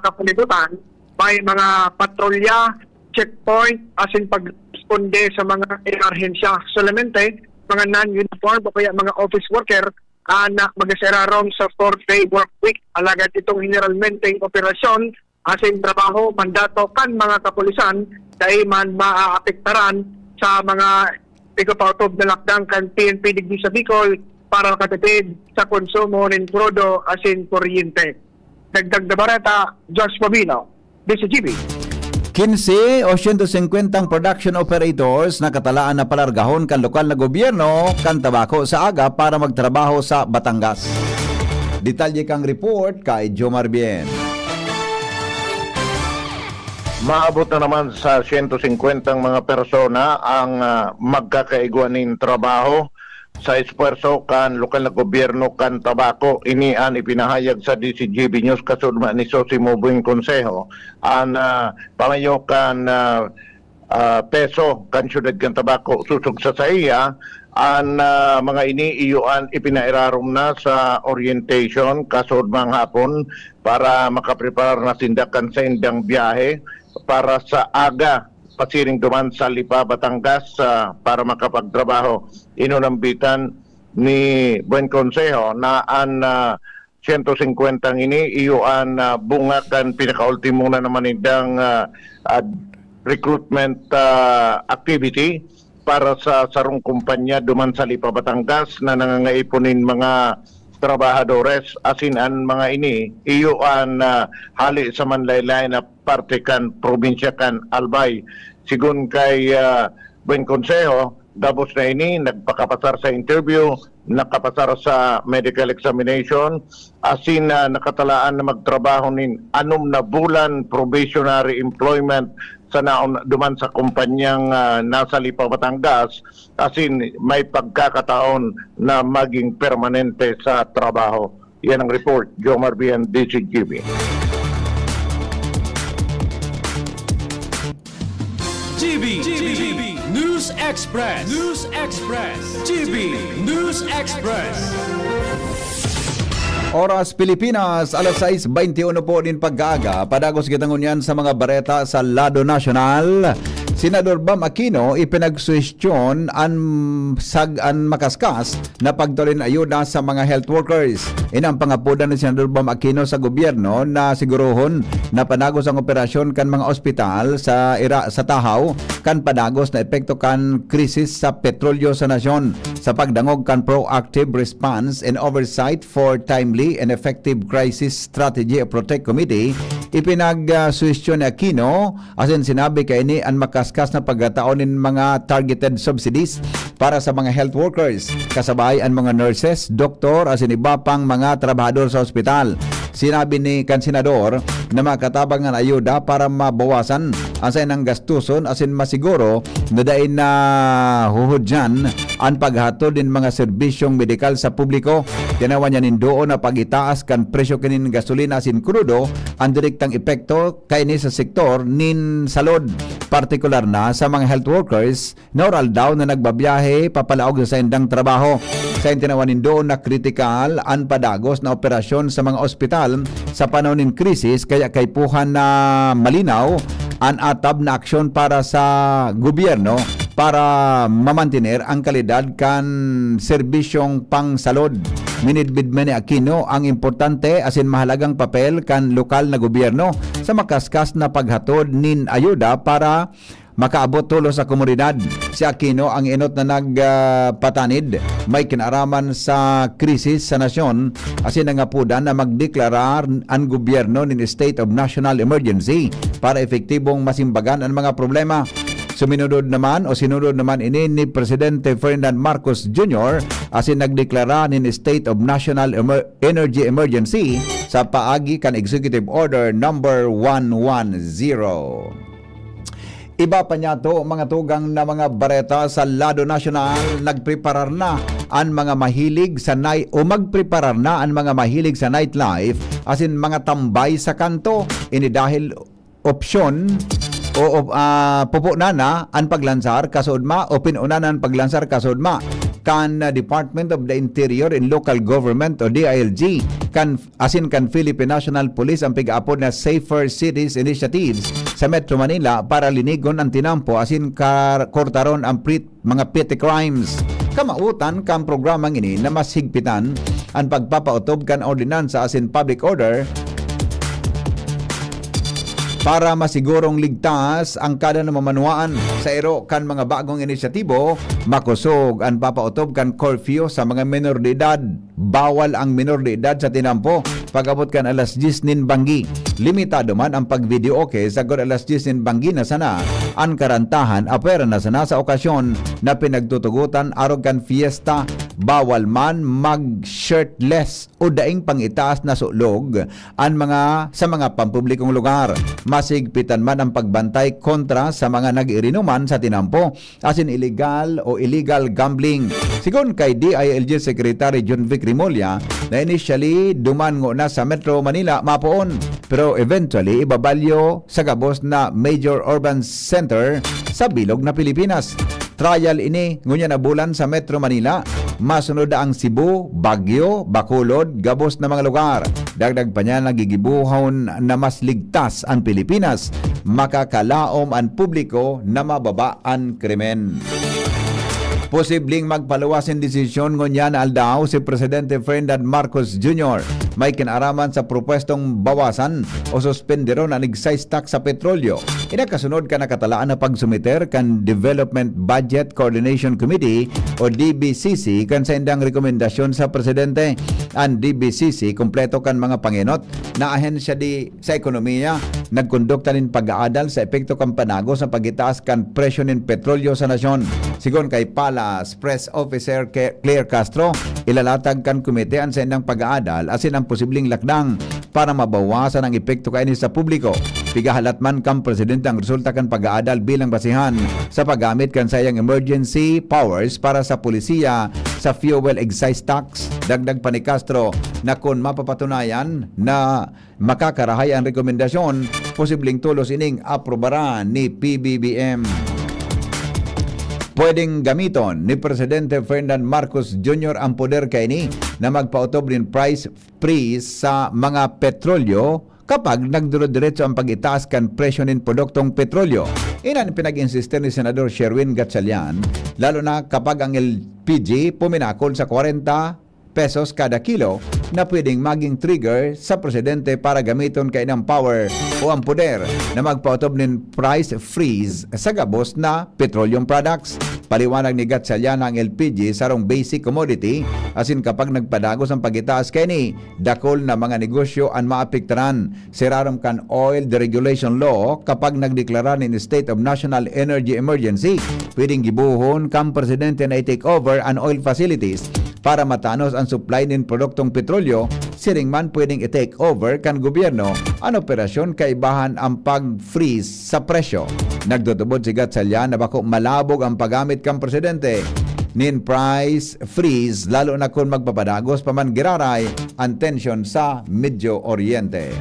kapulibutan, may mga patrolya, checkpoint asin pagresponde sa mga emerhensya. Solamente mga non-uniform o kaya mga office worker an magaserarom sa four-day work week. Alagad itong generalmenteng operasyon asin trabaho, mandato kan mga kapulisan, dai man maaapektaran sa mga pigpapaotob na lakdang kan P N P digdi sa Bicol para makatipid sa konsumo nin krudo asin kuryente. Dagdag na bareta, Josh Pabino, D C G B. Kinse o siyento singkwentang production operators na katalaan na palargahon kan lokal na gobyerno kan Tabaco sa aga para magtrabaho sa Batangas. Detalye kang report kay Jomar Bien. Maabot na naman sa siyento singkwentang mga persona ang, ah, magkakaigwa nin trabaho sa espuwerso kan lokal na gobyerno kan Tabaco. Ini an ipinahayag sa D C G B News kasudma ni Sosimo Bueng Consejo, an, ah, pangayo kan, ah, ah, PESO kan siyudad kan Tabaco. Sosog sa saiya, an, ah, mga ini iyo an ipinairarom na sa orientation kasudmang hapon para makapreparar na sinda kan saindang biyahe para sa aga pasiring duman sa Lipa, Batangas, ah, para makapagtrabaho. Inunambitan ni Buen Consejo na an, ah, siyento singkwenta ini iyo an, ah, bunga kan pinakaultimo na naman nindang, ah, ah, recruitment, ah, activity para sa sarong kumpanya duman sa Lipa, Batangas na nangangaipon nin mga trabahadores, asin an mga ini iyo an, ah, hali sa manlaylay na parte kan probinsya kan Albay. Sigon kay, ah, Buen Consejo, gabos na ini nagpakapasar sa interview, nakapasar sa medical examination, asin, ah, nakatalaan na magtrabaho nin anom na bulan probationary employment sa naon duman sa kumpanyang, ah, nasa Lipa, Batangas, asin may pagkakataon na maging permanente sa trabaho. Yan ang report, Jomar Bien, D C G B. G B, G B, News Express, News Express, G B News Express. Oras Pilipinas, alas sais beintiuno po nin pag-aaga. Padagos kita ngunyan sa mga bareta sa lado nasyonal. Senador Bam Aquino ipinagsuhestyon an sag-, an makaskas na pagtao nin ayuda sa mga health workers. Ini ang pangapodan ni Senador Bam Aquino sa gobyerno na sigurohon na padagos ang operasyon kan mga ospital sa ira-, sa tahaw kan padagos na epekto kan krisis sa petrolyo sa nasyon, sa pagdangog kan Proactive Response and Oversight for Timely and Effective Crisis Strategy o PROTEC Committee. Ipinagsuhestyon ni Aquino asin sinabi kaini an makaskas na pagkatao nin mga targeted subsidies para sa mga health workers, kasabay an mga nurses, doktor, asin iba pang mga trabahador sa ospital. Sinabi ni kan senador na makatabang an ayuda para mabawasan an saindang gastuson asin masiguro na dai na huhudyan an paghatod nin mga serbisyong medikal sa publiko. Tinawan niya nin duon na pag-itaas kan presyo kanin gasolina asin krudo an direktang epekto kaini sa sektor nin salud, partikular na sa mga health workers na oral daw na nagbabiyahe papalaog sa saindang trabaho. Sa tinawan nin duon na kritikal an padagos na operasyon sa mga ospital sa panahon nin krisis, kaya kaipuhan na malinaw an atab na aksyon para sa gobyerno para mamantener ang kalidad kan serbisyong pangsalod. Minidbid man ni Aquino ang importante asin mahalagang papel kan lokal na gobyerno sa makaskas na paghatod nin ayuda para makaabot tolos sa komunidad. Si Aquino ang enot na nag, ah, patanid may kinaaraman sa krisis sa nasyon asin nangapodan na magdeklarar an gobyerno nin state of national emergency para epektibong masimbagan an mga problema. Suminunod naman o sinunod naman ini ni Presidente Ferdinand Marcos Junior asin nagdeklara nin state of national emer-, energy emergency sa paagi kan Executive Order number one one zero. Iba pa niyato, mga tugang na mga bareta sa lado nasyonal, nagpreparar na an mga mahilig sa night o magpreparar na an mga mahilig sa nightlife asin mga tambay sa kanto. Ini dahil opsyon o, o, ah, pupunan na an paglansar kasudma o pinuna na an paglansar kasudma kan, ah, Department of the Interior and Local Government o D I L G kan asin kan Philippine National Police ang pig-aapod na Safer Cities Initiatives sa Metro Manila para linigon an tinampo asin kar-, kortaron ang prit-, mga petty crimes. Kamautan kan programang ini na mas higpitan an pagpapaotob kan ordinansa asin public order para masigurong ligtas ang kada namamanwaan. Sa iro kan mga bagong inisyatibo, makosog an papaotob kan curfew sa mga menor de edad. Bawal ang menor de edad sa tinampo pag-abot kan alas dyes nin banggi. Limitado man ang pag-videoke sagkod alas dyes nin banggi na sana an karantahan, apwera na sana sa okasyon na pinagtutugotan arog kan fiesta. Bawal man mag-shirtless o daing pang-itaas na sulog an mga, sa mga pampublikong lugar. Masigpitan man ang pagbantay kontra sa mga nag-iirinuman sa tinampo asin iligal o illegal gambling. Sigon kay D I L G Secretary John Vic Remulla na initially duman ngona sa Metro Manila mapoon, pero eventually ibabalyo sa gabos na major urban center sa bilog na Pilipinas. Trial ini ngunyan na bulan sa Metro Manila. Masunod na ang Cebu, Baguio, Bacolod, gabos na mga lugar. Dagdag pa niya, nagigibuhon na mas ligtas an Pilipinas. Makakalaom an publiko na mababa an krimen. Posibleng magpaluwas nin desisyon ngunyan na aldaw si Presidente Ferdinand Marcos Junior. May kinaaraman sa propwestong bawasan o suspenderon an excise tax sa petrolyo. Ini kasunod kan nakatalaan na pagsumiter kan Development Budget Coordination Committee o D B C C kan saindang rekomendasyon sa presidente. An D B C C kompleto kan mga pangenot na ahensya di sa ekonomiya nagkondukta nin pag-aadal sa epekto kan panagos na pag-itaas kan presyo nin petrolyo sa nasyon. Sigon kay Palas Press Officer Ke-, Claire Castro, ilalatag kan komite an saindang pag-aadal asin ang posibleng lakdang para mabawasan ang epekto kaini sa publiko. Pigahalat man kan presidente ang resulta kan pag-aadal bilang basihan sa paggamit kan saiyang emergency powers para sa polisiya sa fuel excise tax. Dagdag pa ni Castro na kun mapapatunayan na makakarahay ang rekomendasyon, posibleng tolos ining aprobaran ni P B B M. Pwedeng gamiton ni Presidente Ferdinand Marcos Junior ang poder kaini na magpaotob nin price freeze sa mga petrolyo kapag nagduro-diretso ang pag-itaas kan presyo nin produktong petrolyo. Iyan an pinag-insistir ni Senador Sherwin Gatchalian, lalo na kapag ang L P G puminakol sa kwarenta pesos kada kilo na pwedeng maging trigger sa presidente para gamiton kainang power o ang poder na magpaotob nin price freeze sa gabos na petroleum products. Paliwanag ni Gatchalian na ang L P G sarong basic commodity, asin kapag nagpadagos ang pag-itaas kaini, dakul na mga negosyo an maapektaran. Sirarom kan Oil Deregulation Law, kapag nagdeklara nin State of National Energy Emergency, pwedeng gibohon kan presidente na i-take over an oil facilities para matanos ang supply nin produktong petrolyo. Siring man, pwedeng i-take over kan gobyerno an operasyon kaibahan ang pag-freeze sa presyo. Nagtutubod si Gatchalian na bako malabog ang paggamit kan presidente nin price freeze, lalo na kun magpapadagos pa man giraray ang tensyon sa Medio Oriente.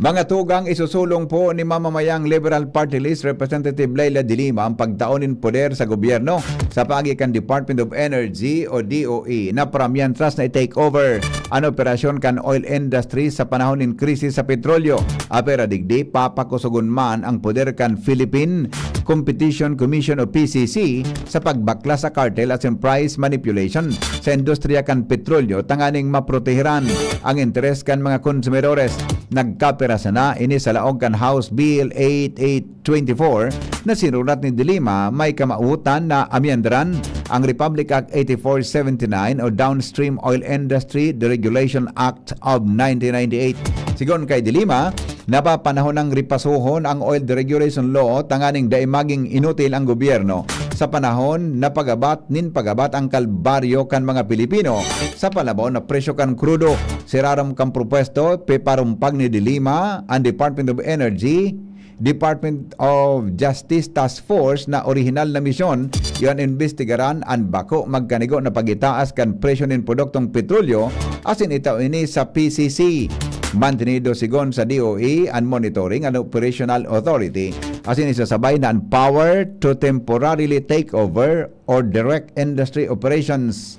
Mga tugang, isusulong po ni mamamayang Liberal Party List Representative Leila de Lima ang pagtao nin poder sa gobyerno sa paagi kan Department of Energy o D O E na para mientras na i-take over an operasyon kan oil industry sa panahon nin krisis sa petrolyo. Apera digdi, papakusogon man ang poder kan Philippine Competition Commission o P C C sa pagbaklas sa cartel asin price manipulation sa industriya kan petrolyo tanganing maproteheran ang interes kan mga konsumidores. Nagkapira sana ini sa laog kan House Bill eight eight twenty-four na sinurat ni De Lima, may kamawotan na amyendaran ang Republic Act eighty-four seventy-nine o Downstream Oil Industry Deregulation Act of nineteen ninety-eight. Sigon kay De Lima, napapanahon nang ripasohon ang Oil Deregulation Law tanganing dai maging inutil ang gobyerno sa panahon na pagabat nin pagabat ang kalbaryo kan mga Pilipino sa palabaw na presyo kan krudo. Sirarom kan propuesto, piparumpag ni De Lima an Department of Energy, Department of Justice Task Force na orihinal na misyon, iyan imbestigaran an bako magkanigo na pag-itaas kan presyo nin produktong petrolyo asin itao ini sa P C C. Mantinido sigon sa D O E an monitoring an operational authority asin isasabay na an power to temporarily take over or direct industry operations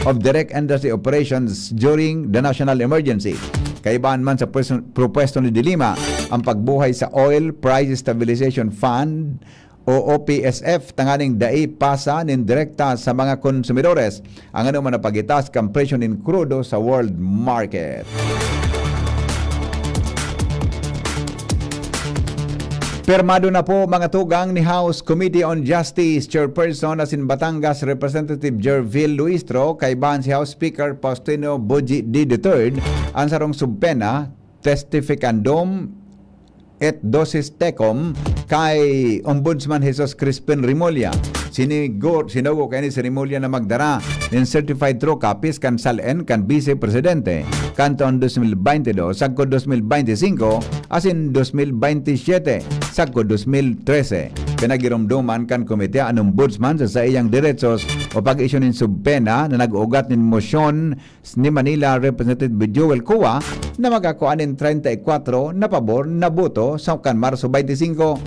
of direct industry operations during the national emergency. Kaibahan man sa pwes-, propuesto ni De Lima ang pagbuhay sa Oil Price Stabilization Fund o O P S F tanganing dai pasa nin direkta sa mga konsumidores ang anoman na pag-itaas kan presyo nin krudo sa world market. Pirmado na po, mga tugang, ni House Committee on Justice Chairperson asin Batangas Representative Jervil Luistro kaibahan si House Speaker Faustino Boji D the third an sarong subpoena testificandum et dosis tecum kay Ombudsman Jesus Crispin Remulla. Sinigor, sinugo kaini si Remulla na magdara nin certified true copies kan SALN kan Vice Presidente kan taon dos mil baynte dos sagkod dos mil baynte singko asin dos mil baynte siyete sagkod dos mil trese. Pinagiromdoman kan komite an Ombudsman sa saiyang deretsos o pag-isyu nin subpoena na nag-uugat nin mosyon ni Manila Representative Joel Cua na magkakua nin treinta y cuatro na pabor na boto sa kan Marso baynte singko.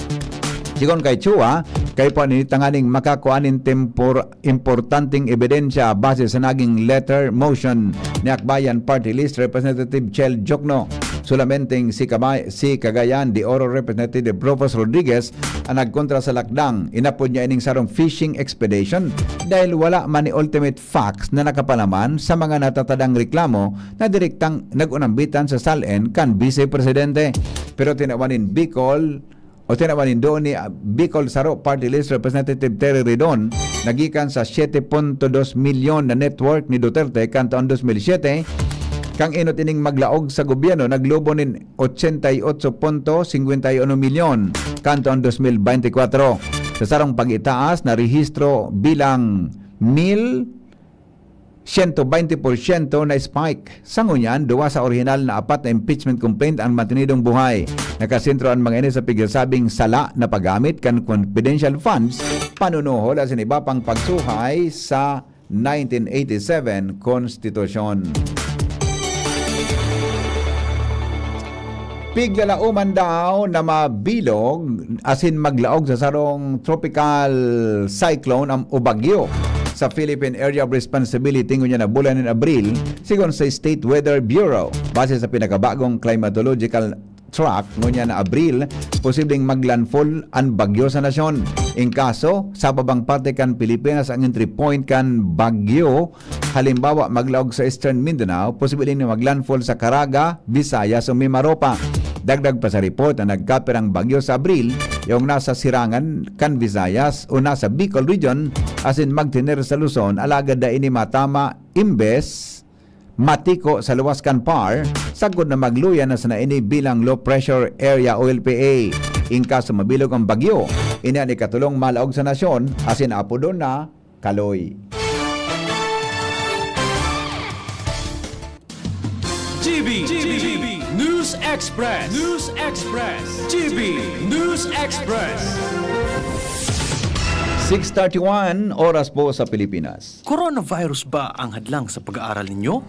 Sigon kay Cua, kaipuhan ini tanganing makakua nin tempor-, importanteng ebidensya base sa naging letter motion ni Akbayan Party List Representative Chel Diokno. Solamenteng si Kamay-, si Cagayan de Oro Representative Rufus Rodriguez ang nagkontra sa lakdang. Inapod niya ining sarong fishing expedition dahil wala man ni ultimate facts na nakapalaman sa mga natatadang reklamo na direktang nag-unambitan sa SALN kan Vice Presidente. Pero tinawan nin Bicol, o tinawan nin doon ni, ah, Bicol Saro Party List Representative Terry Ridon, nagikan sa siete punto dos milyon na net worth ni Duterte kan taon dos mil siete, kang inot ining maglaog sa gobyerno, naglubo nin ochenta y ocho punto singkwenta y uno milyon kan taon dos mil baynte kwatro. Sa sarong pag-itaas, narehistro bilang mil siyento baynte porsyento na spike. Sa ngunyan, duwa sa orihinal na apat na impeachment complaint ang mantenidong buhay. Nakasentro an mga ini sa pigsasabing sala na paggamit kan confidential funds, panunuhol asin iba pang pagsuhay sa nineteen eighty-seven Konstitusyon. Piglalaoman daw na mabilog asin maglaog sa sarong tropical cyclone o bagyo sa Philippine Area of Responsibility ngunyan na bulan nin Abril, sigon sa State Weather Bureau. Base sa pinakabagong climatological track ngunyan na Abril, posibleng maglandfall an bagyo sa nasyon. In kaso, sa babang parte kan Pilipinas ang entry point kan bagyo, halimbawa, maglaog sa Eastern Mindanao, posible ini maglandfall sa Caraga, Visayas o Mimaropa. Dagdag pa sa report na nagkapirang bagyo sa Abril, yung nasa sirangan kan Visayas o nasa Bicol Region, asin magtener sa Luzon, alagad dai ini matama, imbes matiko sa luwas kan par, sagkod na magluya na sana ini bilang low pressure area o L P A. In kaso mabilog ang bagyo, ini an ikatulong malaog sa nasyon, asin apodon na Kaloy. G B, G B, News Express, News Express, G B News Express. Six thirty-one, oras po sa Pilipinas. Coronavirus ba ang hadlang sa pag-aaral ninyo?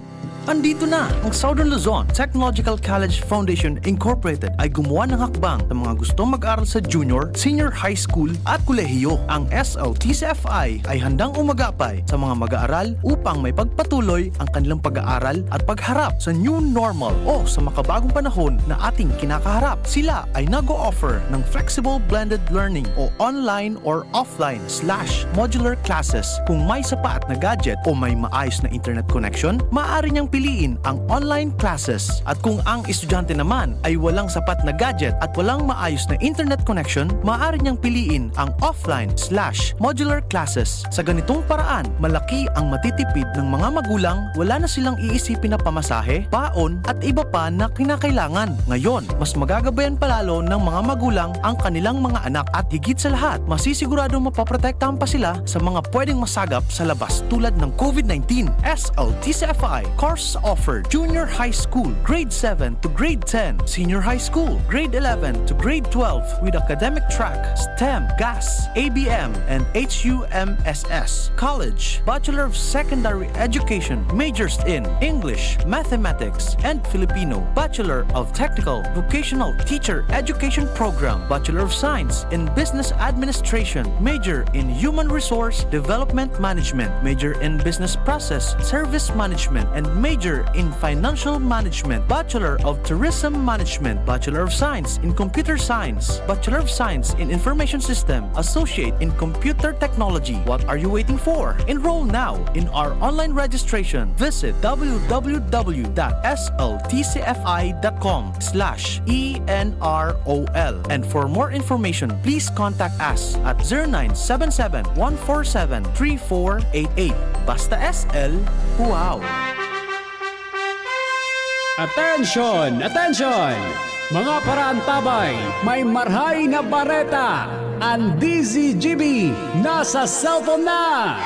Andito na! Ang Southern Luzon Technological College Foundation Incorporated ay gumawa ng hakbang sa mga gustong mag-aral sa junior, senior high school at kolehiyo. Ang S L T C F I ay handang umagapay sa mga mag-aaral upang maipagpatuloy ang kanilang pag-aaral at pagharap sa new normal o sa makabagong panahon na ating kinakaharap. Sila ay nag-o-offer ng flexible blended learning o online or offline slash modular classes. Kung may sapat na gadget o may maayos na internet connection, maaari niyang piliin ang online classes. At kung ang estudyante naman ay walang sapat na gadget at walang maayos na internet connection, maaari niyang piliin ang offline slash modular classes. Sa ganitong paraan, malaki ang matitipid ng mga magulang, wala na silang iisipin na pamasahe, baon at iba pa na kinakailangan. Ngayon, mas magagabayan palalo ng mga magulang ang kanilang mga anak at higit sa lahat, masisiguradong mapoprotektahan pa sila sa mga pwedeng masagap sa labas tulad ng COVID nineteen. S L T C F I course offered: Junior High School, Grade seven to Grade ten, Senior High School, Grade eleven to Grade twelve with academic track STEM, GAS, A B M, and H U M S S. College, Bachelor of Secondary Education, majors in English, Mathematics, and Filipino, Bachelor of Technical Vocational Teacher Education Program, Bachelor of Science in Business Administration, major in Human Resource Development Management, major in Business Process Service Management, and major in Financial Management, Bachelor of Tourism Management, Bachelor of Science in Computer Science, Bachelor of Science in Information System, Associate in Computer Technology. What are you waiting for? Enroll now in our online registration. Visit w w w dot s l t c f i dot com slash e n r o l. And for more information, please contact us at zero nine seven seven, one four seven, three four eight eight. Basta S L, wow! Attention! Attention! Mga paraantabay, may marhay na bareta! Ang D Z G B nasa cellphone na!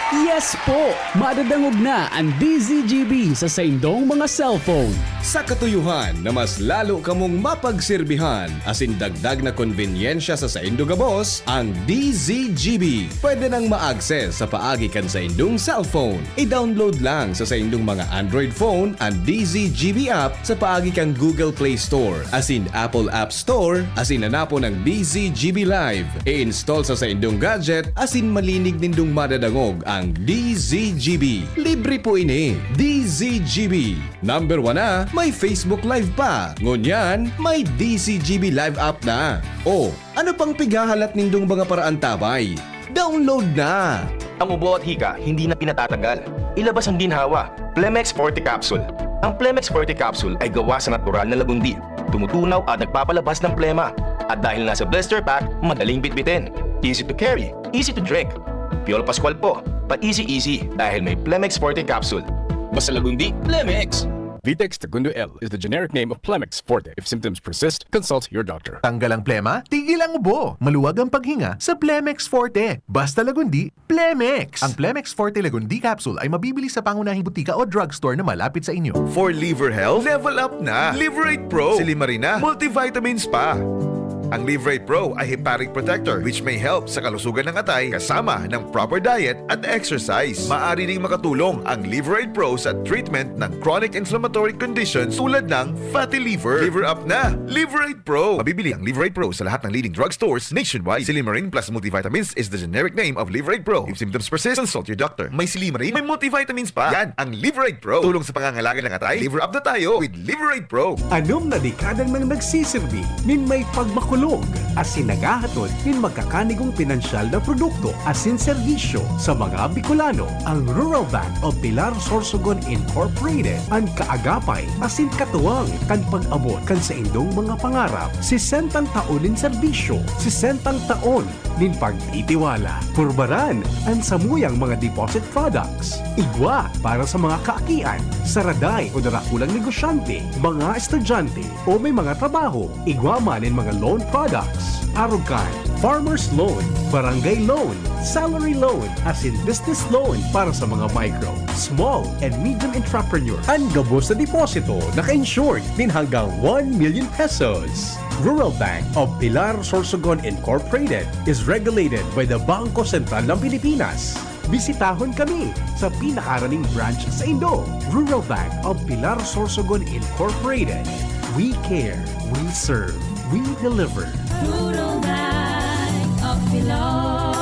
Yes po! Madadangog na ang D Z G B sa saindong mga cellphone. Sa katuyuhan na mas lalo kamong mapagserbihan asin dagdag na konbenyensya sa saindo gabos, ang D Z G B pwede nang ma-access sa paagi kan saindong cellphone. I-download lang sa saindong mga Android phone an D Z G B app sa paagi kan Google Play Store asin Apple App Store asin hanapon an D Z G B Live. I-install sa saindong gadget asin malinig nindong madadangog ang D Z G B. Libre po ini. D Z G B. Number one na, may Facebook Live pa. Ngunyan, may D Z G B Live app na. O, ano pang pighahalat nindong mga paraantabay? Download na! Ang ubo at hika, hindi na pinatatagal. Ilabas ang ginhawa. Plemex Forte Capsule. Ang Plemex Forte Capsule ay gawa sa natural na lagundi. Tumutunaw at nagpapalabas ng plema. At dahil nasa blister pack, madaling bitbitin. Easy to carry, easy to drink. Piolo Pascual po, pa-easy-easy dahil may Plemex Forte Capsule. Basta lagundi, Plemex! Vitex Segundo L is the generic name of Plemex Forte. If symptoms persist, consult your doctor. Tanggal ang plema, tigil ang ubo. Maluwag ang paghinga sa Plemex Forte. Basta lagundi, Plemex! Ang Plemex Forte Lagundi Capsule ay mabibili sa pangunahing butika o drugstore na malapit sa inyo. For liver health, level up na. Liverate Pro, Silimarina, multivitamins pa. Ang Liver eight Pro ay hepatic protector, which may help sa kalusugan ng atay kasama ng proper diet at exercise. Maaari ding makatulong ang Liver eight Pro sa treatment ng chronic inflammatory conditions tulad ng fatty liver. Liver up na! Liver eight Pro! Mabibili ang Liver eight Pro sa lahat ng leading drugstores nationwide. Silymarin plus multivitamins is the generic name of Liver eight Pro. If symptoms persist, consult your doctor. May silymarin, may multivitamins pa. Yan ang Liver eight Pro. Tulong sa pangangalaga ng atay. Liver up na tayo with Liver eight Pro. Anom na dekada nang nagsisirbi nin may pagmakulog asin naghahatod nin magkakanigong pinansyal na produkto asin serbisyo sa mga Bicolano. Ang Rural Bank of Pilar Sorsogon Incorporated, an kaagapay asin katuwang kan pag-abot kan saindong mga pangarap. Sesentang taon nin serbisyo, sesentang taon nin pagtitiwala. Purbaran an samuyang mga deposit products. Igwa para sa mga kaakian, saraday o darakulang negosyante, mga estudyante o may mga trabaho. Igwa man nin mga loan products. Arog kan farmer's loan, barangay loan, salary loan, asin business loan para sa mga micro, small, and medium entrepreneur. An gabos na deposito naka-insured nin hanggang one million pesos. Rural Bank of Pilar Sorsogon Incorporated is regulated by the Bangko Sentral ng Pilipinas. Bisitahon kami sa pinakaraning branch saindo. Rural Bank of Pilar Sorsogon Incorporated. We care, we serve, we deliver. Rural Bank of Pilar.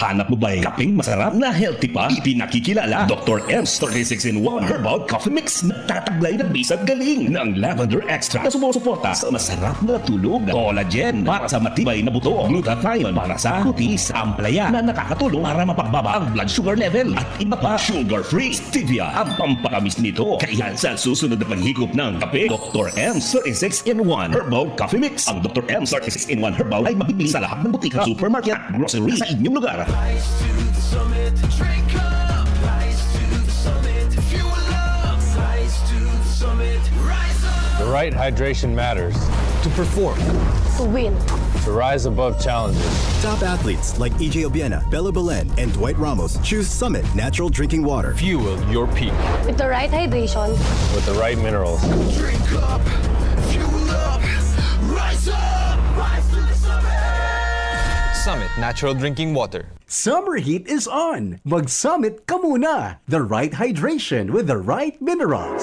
Hanap mo ba'y kapeng masarap na healthy pa? Ipinakikilala Doktor M's thirty-six in one Herbal Coffee Mix. Nagtataglay ng bisag galing ng lavender extract na sumusuporta sa masarap na tulog, collagen para sa matibay na buto, glutathione para sa kutis, ampalaya na nakakatulong para mapagbaba ang blood sugar level, at iba pa. Sugar-free stevia ang pampatamis nito. Kaya sa susunod na paghigop ng kape, Doktor M's thirty-six in one Herbal Coffee Mix. Ang Doktor M's thirty-six in one Herbal ay mabibili sa lahat ng butika, supermarket at grocery sa inyong lugar. Rise to the summit, drink up. Rise to the summit, fuel up. Rise to the summit, rise up. The right hydration matters. To perform, To win. To rise above challenges. Top athletes like E J Obiena, Bello Belen, and Dwight Ramos choose Summit Natural Drinking Water. Fuel your peak With the right hydration. With the right minerals. Drink up, fuel up, rise up. Rise to the summit. Summit Natural Drinking Water. Summer heat is on! Mag-Summit ka muna! The right hydration with the right minerals.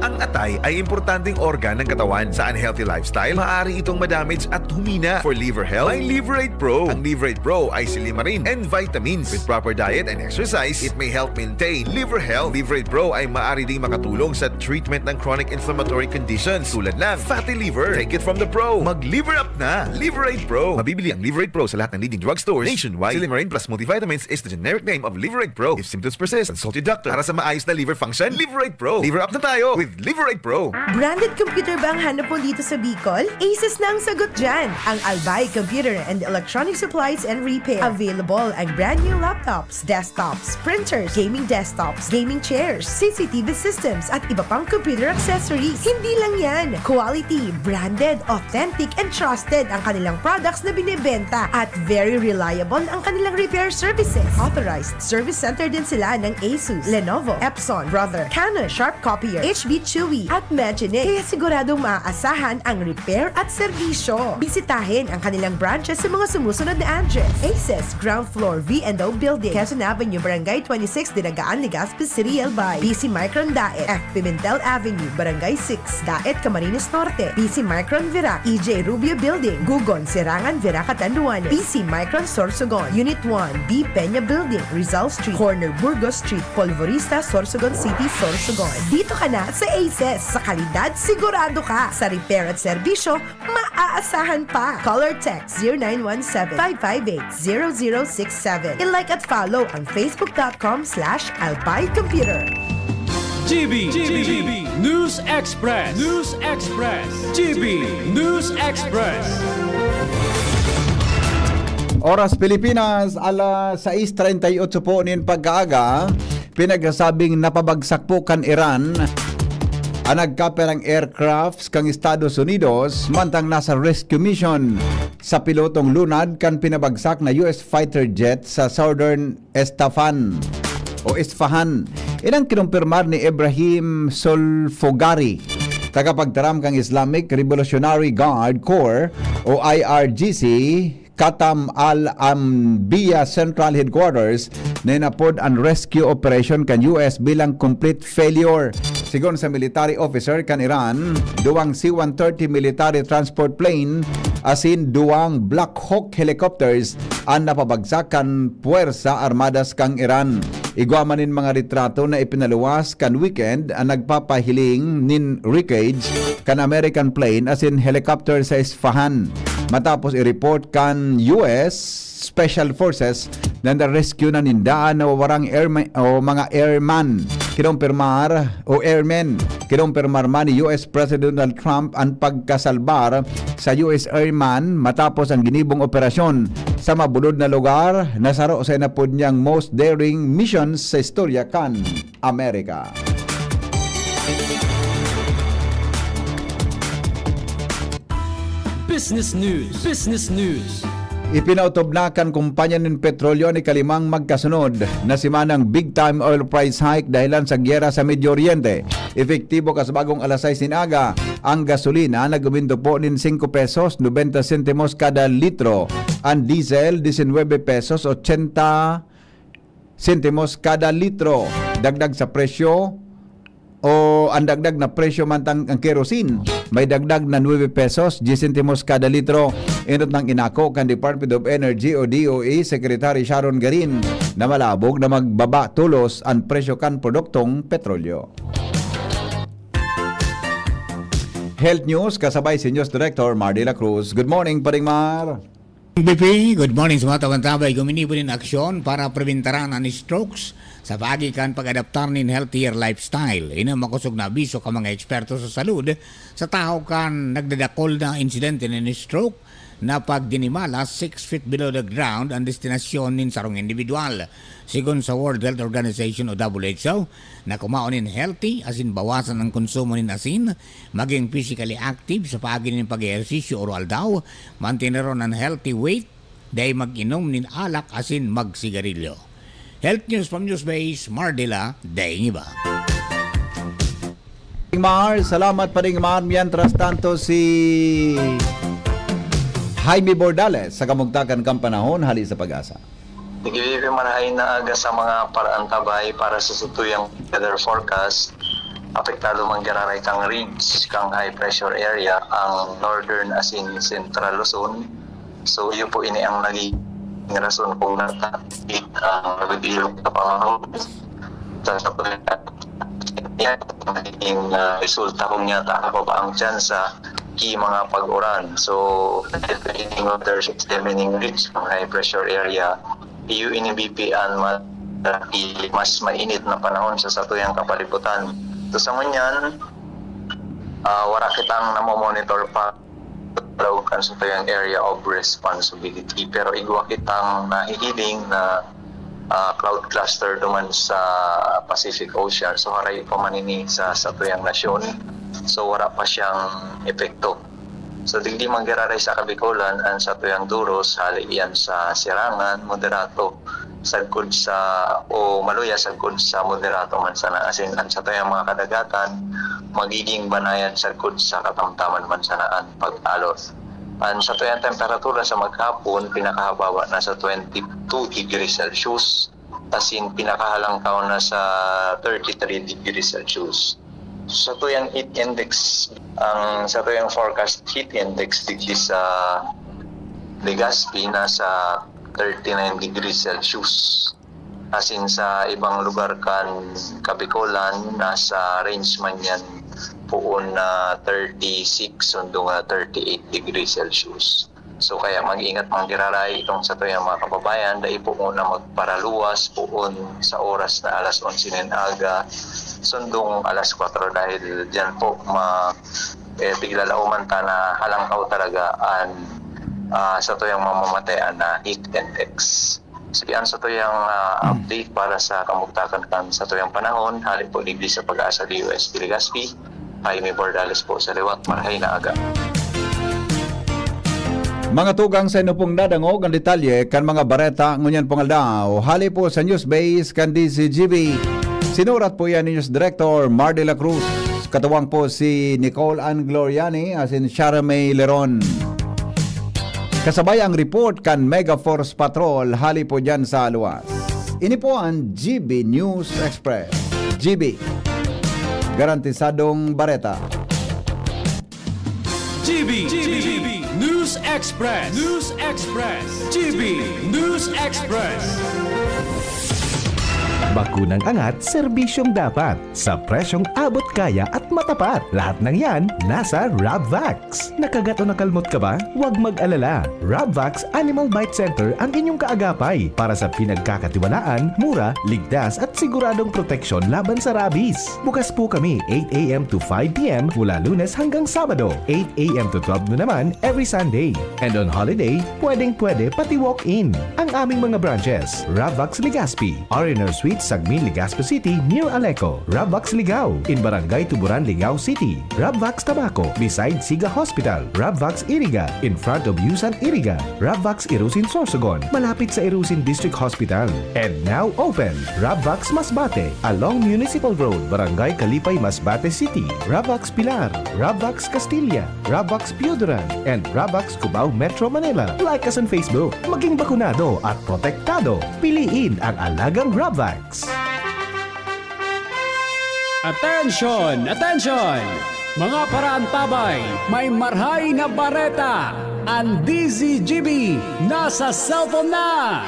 Ang atay ay importanteng organ ng katawan. Sa unhealthy lifestyle, maaari itong madamage at humina. For liver health, may Liver eight Pro. Ang Liver eight Pro ay silimarin and vitamins. With proper diet and exercise, it may help maintain liver health. Liver eight Pro ay maaari ding makatulong sa treatment ng chronic inflammatory conditions tulad ng fatty liver. Take it from the pro. Mag-Liver Up na! Liver eight Pro. Mabibili ang Liver eight Pro sa lahat ng leading drugstores nationwide. Silimarin plus multivitamins is the generic name of Liver eight Pro. If symptoms persist, consult your doctor. Para sa maayos na liver function, Liver eight Pro. Liver Up na tayo with Liver eight Pro. Branded computer ba ang hanap mo dito sa Bicol? Aces na ang sagot dyan! Ang Albay Computer and Electronic Supplies and Repair. Available ang brand new laptops, desktops, printers, gaming desktops, gaming chairs, C C T V systems, at iba pang computer accessories. Hindi lang yan! Quality, branded, authentic, and trusted ang kanilang products na binebenta at very reliable ang kanilang repair services. Authorized service center din sila ng Asus, Lenovo, Epson, Brother, Canon, Sharp Copier, H B Chewy, at Magine. Kaya siguradong maaasahan ang repair at serbisyo. Bisitahin ang kanilang branches sa mga sumusunod na address: Aces, ground floor, V and O Building, Quezon Avenue, Barangay twenty-six, Dinagaan, Legazpi City, Albay. B C Micron Daet, F Pimentel Avenue, Barangay six, Daet, Camarines Norte. B C Micron Virac, E J Rubio Building, Gugon, Serangan, Virac, Catanduanes. B C Micron Sorsogon, Unit one, B Peña Building, Rizal Street, corner Burgos Street, Polvorista, Sorsogon City, Sorsogon. Dito ka na sa Aces. Sa kalidad, sigurado ka. Sa repair at serbisyo, maaasahan pa. Call or text zero nine one seven, five five eight, zero zero six seven. I-like at follow ang facebook dot com slash albay computer. G B, G B, News Express, News Express, G B News Express. Oras Pilipinas, alas sais treinta y ocho po nin pagkaaga. Pinagsasabing napabagsak po kan Iran an nagkaperang aircrafts kan Estados Unidos, mantang nasa rescue mission sa pilotong lunad kan pinabagsak na U S fighter jet sa Southern Estafan o Isfahan. Inang kinumpirmar ni Ibrahim Solfogari Tagapagtaram kan Islamic Revolutionary Guard Corps o I R G C, Katam Al Anbiya Central Headquarters, na inapod an rescue operation kan U S bilang complete failure. Sigon sa military officer kan Iran, duwang C one thirty military transport plane asin duwang Black Hawk helicopters an napabagsak kan Puwersa Armadas kan Iran. Igwa man nin mga litrato na ipinaluwas kan weekend an nagpapahiling nin wreckage kan American plane asin helicopter sa Isfahan. Matapos i-report kan U S Special Forces na na-rescue na ninda an nawawarang airma-, o mga airman. Kinompirmar o airmen. Kinompirmar man ni U S President Donald Trump an pagkasalbar sa U S airman matapos ang ginibong operasyon sa mabulod na lugar na saro sa inapod niyang most daring missions sa istorya kan Amerika. Business News. Business News. Ipinautubna kan kumpanya nin petrolyo an ikalimang magkasunod na semanang big time oil price hike dahilan sa gyera sa Medio Oriente. Epektibo kasabagong alas sais nin aga, ang gasolina nag-uminto po nin singko pesos nobenta sentimos kada litro, ang diesel disinwebe pesos ochenta sentimos kada litro. Dagdag sa presyo o ang dagdag na presyo man tang ang kerosene, may dagdag na nuebe pesos, diyes sentimos kada litro. Enot nang inako kan Department of Energy o D O E Secretary Sharon Garin na malabog na magbaba tolos an presyo kan produktong petrolyo. Health News, kasabay si News Director Mar de la Cruz. Good morning, Paring Mar. B P, good morning sa mga tabang-tabay. Guminibo nin aksyon para preventaran an strokes sa paagi kan pag-adaptar nin healthier lifestyle. Ini an makosog na abiso kan mga eksperto sa salud sa tahaw kan nagdadakol na insidente nin stroke na pag dinimala six feet below the ground an destinasyon nin sarong indibidwal. Sigon sa World Health Organization o W H O, na kumaon nin healthy asin bawasan an konsumo nin asin, magin physically active sa paagi nin pag-ehersisyo oro-aldaw, manteneron an healthy weight, dai mag-inom nin alak asin magsigarilyo. Health News from Newsbase, Mardila, Daingiba. Mar, salamat pa rin, Mar. Mientras tanto, si Jaime Bordales sa kamugtakan kan panahon, hali sa Pag-asa. Sige, marahay na aga sa mga paraantabay para sa satuyang weather forecast. Apektado man giraray kang ridge, kang high pressure area, ang northern asin central Luzon. So, iyo po ini ang naging rason kung nagkakit ang nagbibilog na panahon. Sa, sa yan, naging, ah, resulta kung yata kababa ang tsansa ki mga pag-uran. So, weather system in English, ang high pressure area, iyo ini B P an ma-, mas mainit na panahon sa satuyang kapalibutan. So, sa ngunyan, ah, wala kitang namomonitor pa laog kan satuyang area of responsibility. Pero igwa kitang nahihiling na, ah, cloud cluster duman sa Pacific Ocean. So, haray pa man ini sa satuyang nasyon. So, wala pa siyang epekto. So, digdi man giraray sa Kabikolan, ang satuyang duros, hali iyan sa Sirangan, moderato, sagkod sa, o maluya sagkod sa moderato man sana, asin ang satuyang mga kadagatan, magiging banayan sagkod sa katamtaman man sana an pag-alon. An satuyang temperatura sa maghapon, pinakahabawa na sa twenty-two degrees Celsius, asin pinakahalangkaw na sa thirty-three degrees Celsius. Sa tuyang heat index, ang sa tuyang forecast heat index digdi sa Legazpi nasa thirty-nine degrees Celsius. Asin sa ibang lugar kan Kabikolan, nasa range man yan poon na thirty-six sundo nga thirty-eight degrees Celsius. So, kaya mag-ingat, mga giraray, itong satuyang mga kababayan, dai po muna magparaluwas poon sa oras na alas onse nin aga, sundong alas kwatro, dahil diyan po ma-, eh, biglalauman ta na halangkaw talaga an, ah, satuyang mamamatean na heat index. Sige, an satuyang, ah, update para sa kamugtakan kan satuyang panahon, hali po digdi sa Pag-asa D O S P Legazpi, Jaime Bordales po sa liwat, marahay na aga. Mga tugang, sa inyo pong nadangog ang detalye kan mga bareta ngunyan pong aldaw. Hali po sa News Base kan D Z G B. Sinurat po yan ni News Director Mar de la Cruz. Katuwang po si Nicole Ann Gloriani asin Shara May Leron. Kasabay ang report kan Mega Force Patrol hali po dyan sa luwas. Ini po ang G B News Express. G B, garantisadong bareta. G B, G B, News Express, News Express, G B, News Express. Bakunang angat, serbisyong dapat, sa presyong abot kaya at matapat. Lahat ng yan, nasa Rabvax. Nakagat o nakalmot ka ba? Huwag mag-alala. Rabvax Animal Bite Center ang inyong kaagapay para sa pinagkakatiwalaan, mura, ligtas at siguradong proteksyon laban sa rabies. Bukas po kami eight a m to five p m mula Lunes hanggang Sabado, eight a m to twelve noon naman every Sunday. And on holiday, pwedeng-pwede pati walk-in. Ang aming mga branches, Rabvax Legazpi, R and R Suite, Sagmin, Legazpi City, near Aleco, Rabvax Ligao, in Barangay Tuburan, Ligao City, Rabvax Tabaco, beside Siga Hospital, Rabvax Iriga, in front of Yusan Iriga, Rabvax Irusin Sorsogon, malapit sa Irusin District Hospital. And now open, Rabvax Masbate, along Municipal Road, Barangay Kalipay, Masbate City, Rabvax Pilar, Rabvax Castilla, Rabvax Pioduran, and Rabvax Cubao, Metro Manila. Like us on Facebook. Maging bakunado at protektado. Piliin ang alagang Rabvax. Attention! Attention! Mga paraantabay, may marhay na bareta! Ang D Z G B nasa cellphone na!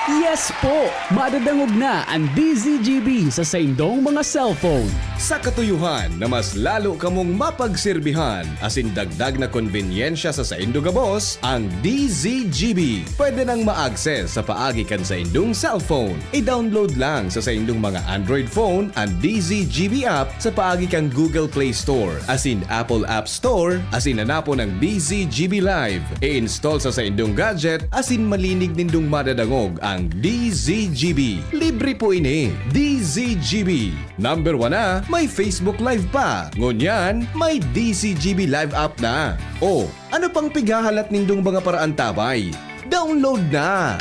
Yes po! Madadangog na ang D Z G B sa saindong mga cellphone. Sa katuyuhan na mas lalo kamong mapagserbihan asin dagdag na konbenyensya sa saindo gabos, ang D Z G B pwede nang ma-access sa paagi kan saindong cellphone. I-download lang sa saindong mga Android phone an D Z G B app sa paagi kan Google Play Store asin Apple App Store asin hanapon ang D Z G B Live. I-install sa saindong gadget asin malinig nindong madadangog ang D Z G B. Libre po ini. D Z G B. Number one na, may Facebook Live pa. Ngunyan, may D Z G B Live app na. O, ano pang pighahalat nindong mga paraantabay? Download na!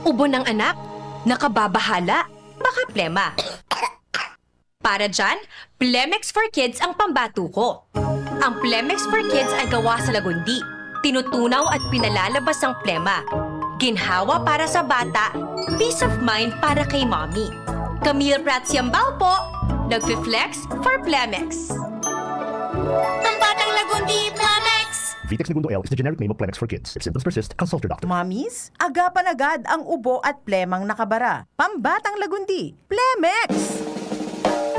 Ubo ng anak? Nakababahala? Baka plema. Para dyan, Plemex for Kids ang pambato ko. Ang Plemex for Kids ay gawa sa lagundi. Tinutunaw at pinalalabas ang plema. Ginhawa para sa bata, peace of mind para kay mommy. Camille Prats Yambao po, nagfi-flex for Plemex. Pambatang Lagundi, Plemex! Vitex Negundo L is the generic name of Plemex for kids. If symptoms persist, consult your doctor. Mommies, agapan agad ang ubo at plemang nakabara. Pambatang Lagundi, Plemex!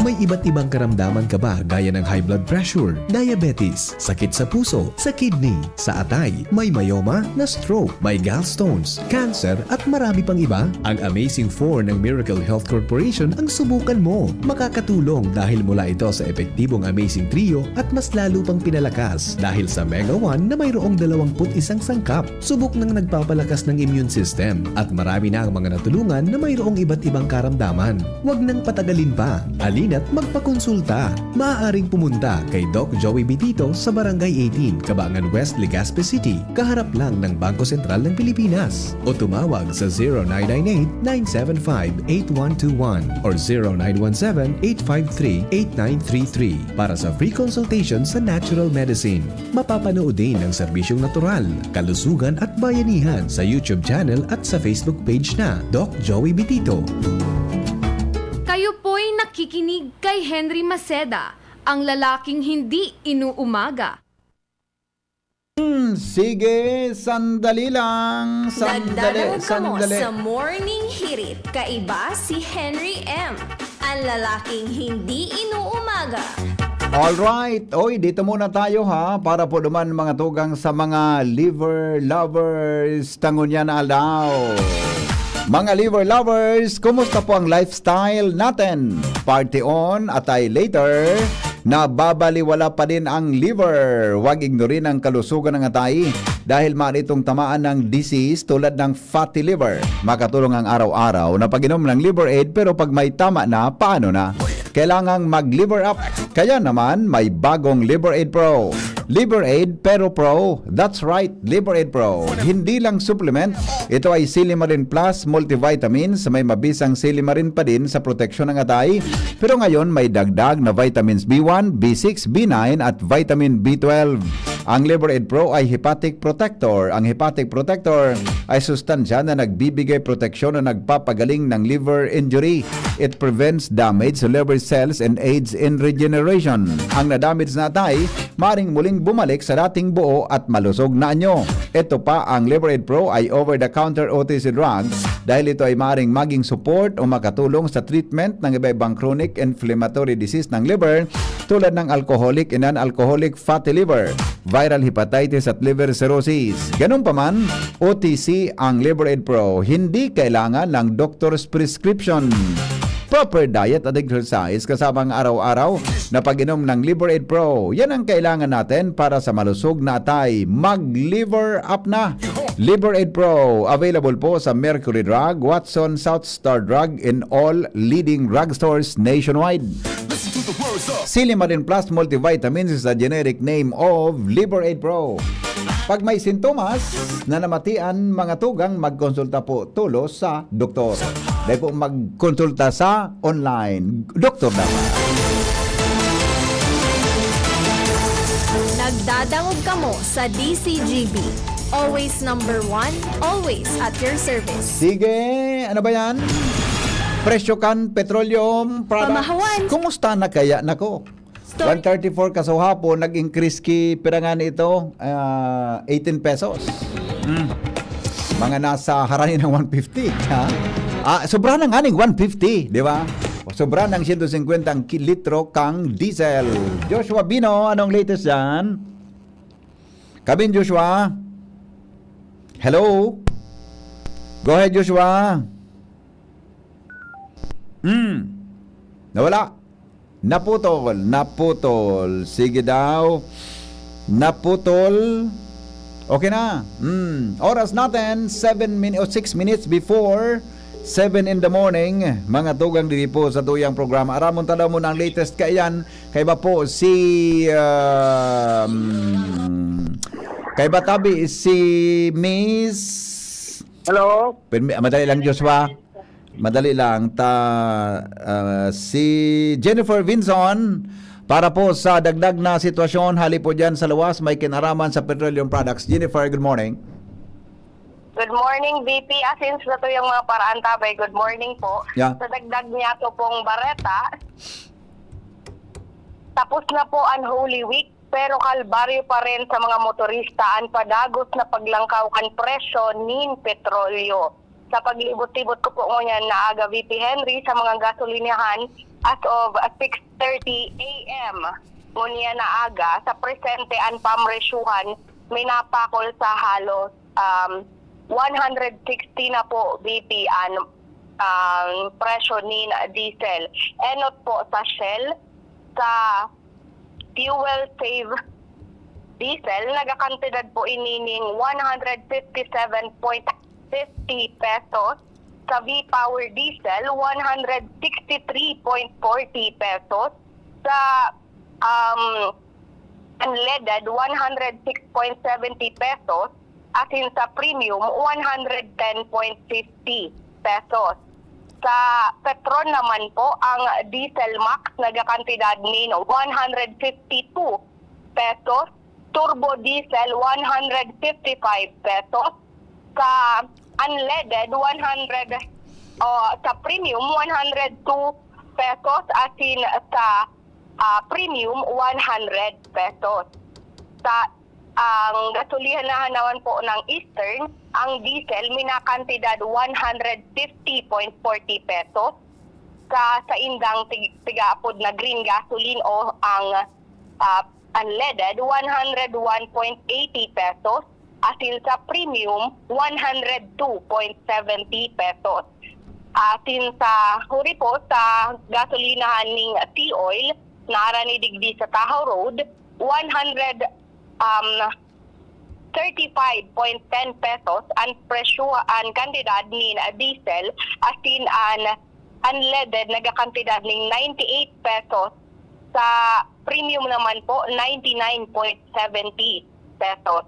May iba't ibang karamdaman ka ba gaya ng high blood pressure, diabetes, sakit sa puso, sa kidney, sa atay, may myoma, na stroke, may gallstones, cancer at marami pang iba? Ang Amazing four ng Miracle Health Corporation ang subukan mo. Makakatulong dahil mula ito sa epektibong Amazing Trio at mas lalo pang pinalakas dahil sa Mega one na mayroong dalawang put isang sangkap. Subok nang nagpapalakas ng immune system at marami na ang mga natulungan na mayroong iba't ibang karamdaman. Huwag nang patagalin pa. Halina't magpakonsulta. Maaaring pumunta kay Doc Joey Bitito sa Barangay eighteen, Cabangan West, Legazpi City, kaharap lang ng Bangko Sentral ng Pilipinas. O tumawag sa zero nine nine eight, nine seven five, eight one two one or zero nine one seven, eight five three, eight nine three three para sa free consultation sa natural medicine. Mapapanood din ang serbisyong natural, kalusugan at bayanihan sa YouTube channel at sa Facebook page na Doc Joey Bitito. Kayo po'y nakikinig kay Henry Maceda, ang lalaking hindi inuumaga. Hmm, sige, sandali lang. Sandali, Nagdadangog kamo sandali. Sa Morning Hirit, kaiba si Henry M. Ang lalaking hindi inuumaga. Alright. Oy, dito muna tayo ha, para po naman mga tugang sa mga liver lovers ta ngunyan na aldaw. Mga liver lovers, kumusta po ang lifestyle natin? Party on, atay later. Nababaliwala pa din ang liver. Huwag ignorin ang kalusugan ng atay dahil maaari itong tamaan ng disease tulad ng fatty liver. Makatulong ang araw-araw na pag-inom ng Liver Aid, pero pag may tama na, paano na? Kailangang mag-Liver Up. Kaya naman, may bagong Liver Aid Pro. Liver Aid Pero Pro. That's right, Liver Aid Pro. Hindi lang supplement, ito ay Silimarin Plus multivitamins. May mabisang silimarin pa din sa proteksyon ng atay. Pero ngayon, may dagdag na vitamins B one, B six, B nine at vitamin B twelve. Ang Liver Aid Pro ay hepatic protector. Ang hepatic protector ay sustansya na nagbibigay proteksyon o nagpapagaling ng liver injury. It prevents damage to liver cells and aids in regeneration. Ang nadamage na atay maring muling bumalik sa dating buo at malusog na anyo. Ito pa, ang Liver Aid Pro ay over-the-counter O T C drug dahil ito ay maring maging support o makatulong sa treatment ng iba-ibang chronic inflammatory disease ng liver tulad ng alcoholic and non-alcoholic fatty liver, viral hepatitis at liver cirrhosis. Ganun pa man, O T C ang Liver Aid Pro, hindi kailangan ng doctor's prescription. Proper diet at exercise kasama ang araw-araw na pag-inom ng Liver Aid Pro. Yan ang kailangan natin para sa malusog na atay. Mag-liver up na! Liver Aid Pro, available po sa Mercury Drug, Watson, South Star Drug in all leading drugstores nationwide. Silimarin Plus Multivitamins is a generic name of Liver Aid Pro. Pag may sintomas na namatian, mga tugang, magkonsulta po tulos sa doktor. Dahil po magkonsulta sa online. Doktor dapat. Nagdadangog kamo sa D C G B. Always number one, always at your service. Sige, ano ba yan? Presyo kan petroleum products. Pamahawan. Kumusta na kaya? Nako, one thirty-four kasuhapon, nag-increase ki pira nga nito? Ah, eighteen pesos. Mm. Mga nasa harani ng one fifty, ha? Ah, sobra na nga ning one fifty, di ba? Sobra ng siyento singkwenta ang ki- litro kang diesel. Joshua Bino, anong latest dyan? Kabin, Joshua? Hello? Go ahead, Joshua. Hmm. Nawala. Naputol, naputol. Sige daw. Naputol. Okay na. Hmm. Oras natin, seven min- o six minutes before seven in the morning. Mga tugang diri po sa tuyang programa. Aramon ta daw muna ang latest kaiyan. Kaiba po si um, kaiba tabi si Miss Hello? Permi- madali lang, Joshua. Madali lang. Ta, ah, si Jennifer Vinson, para po sa dagdag na sitwasyon, hali po dyan sa luwas, may kinaraman sa petroleum products. Jennifer, good morning. Good morning, V P. Asin sa tuyang mga paraan tabay, good morning po. Yeah. Sa dagdag niya to pong bareta, tapos na po ang Holy Week, pero kalbaryo pa rin sa mga motorista ang padagos na paglangkaw kan presyo nin petrolyo. Sa paglibot-libot ko po ngunyan na aga, V P Henry, sa mga gasolinahan, as of uh, six thirty A M ngunyan na aga, sa presente ang pamresyuhan may napakol sa halos um, one hundred sixty na po, V P, ang um, presyo nin diesel. Enot po sa Shell, sa Fuel Save Diesel, nagakantidad po ini ning one hundred fifty-seven point fifty pesos. Sa V-Power Diesel, one hundred sixty-three point forty pesos. Sa um, unleaded, one hundred six point seventy pesos. Asin sa premium, one hundred ten point fifty pesos. Sa Petron naman po, ang Diesel Max nagakantidad nin one hundred fifty-two pesos, Turbo Diesel one hundred fifty-five pesos, sa unleaded one hundred, o sa premium one hundred two pesos, asin sa ah, premium one hundred pesos. Sa ang gasolinahan naman po ng Eastern, ang diesel minakantidad one hundred fifty point forty pesos. Sa saindang tig- tigaapod na green gasoline o ang ah, unleaded, one hundred one point eighty pesos. Asin sa premium, one hundred two point seventy pesos. Asin sa huri po, sa gasolinahan ning T-Oil, na arani digdi sa Tahaw Road, one hundred um, thirty-five point ten pesos ang presyo, ang kantidad nin diesel, asin ang unleaded nagakantidad ning ninety-eight pesos Sa premium naman po, ninety-nine point seventy pesos.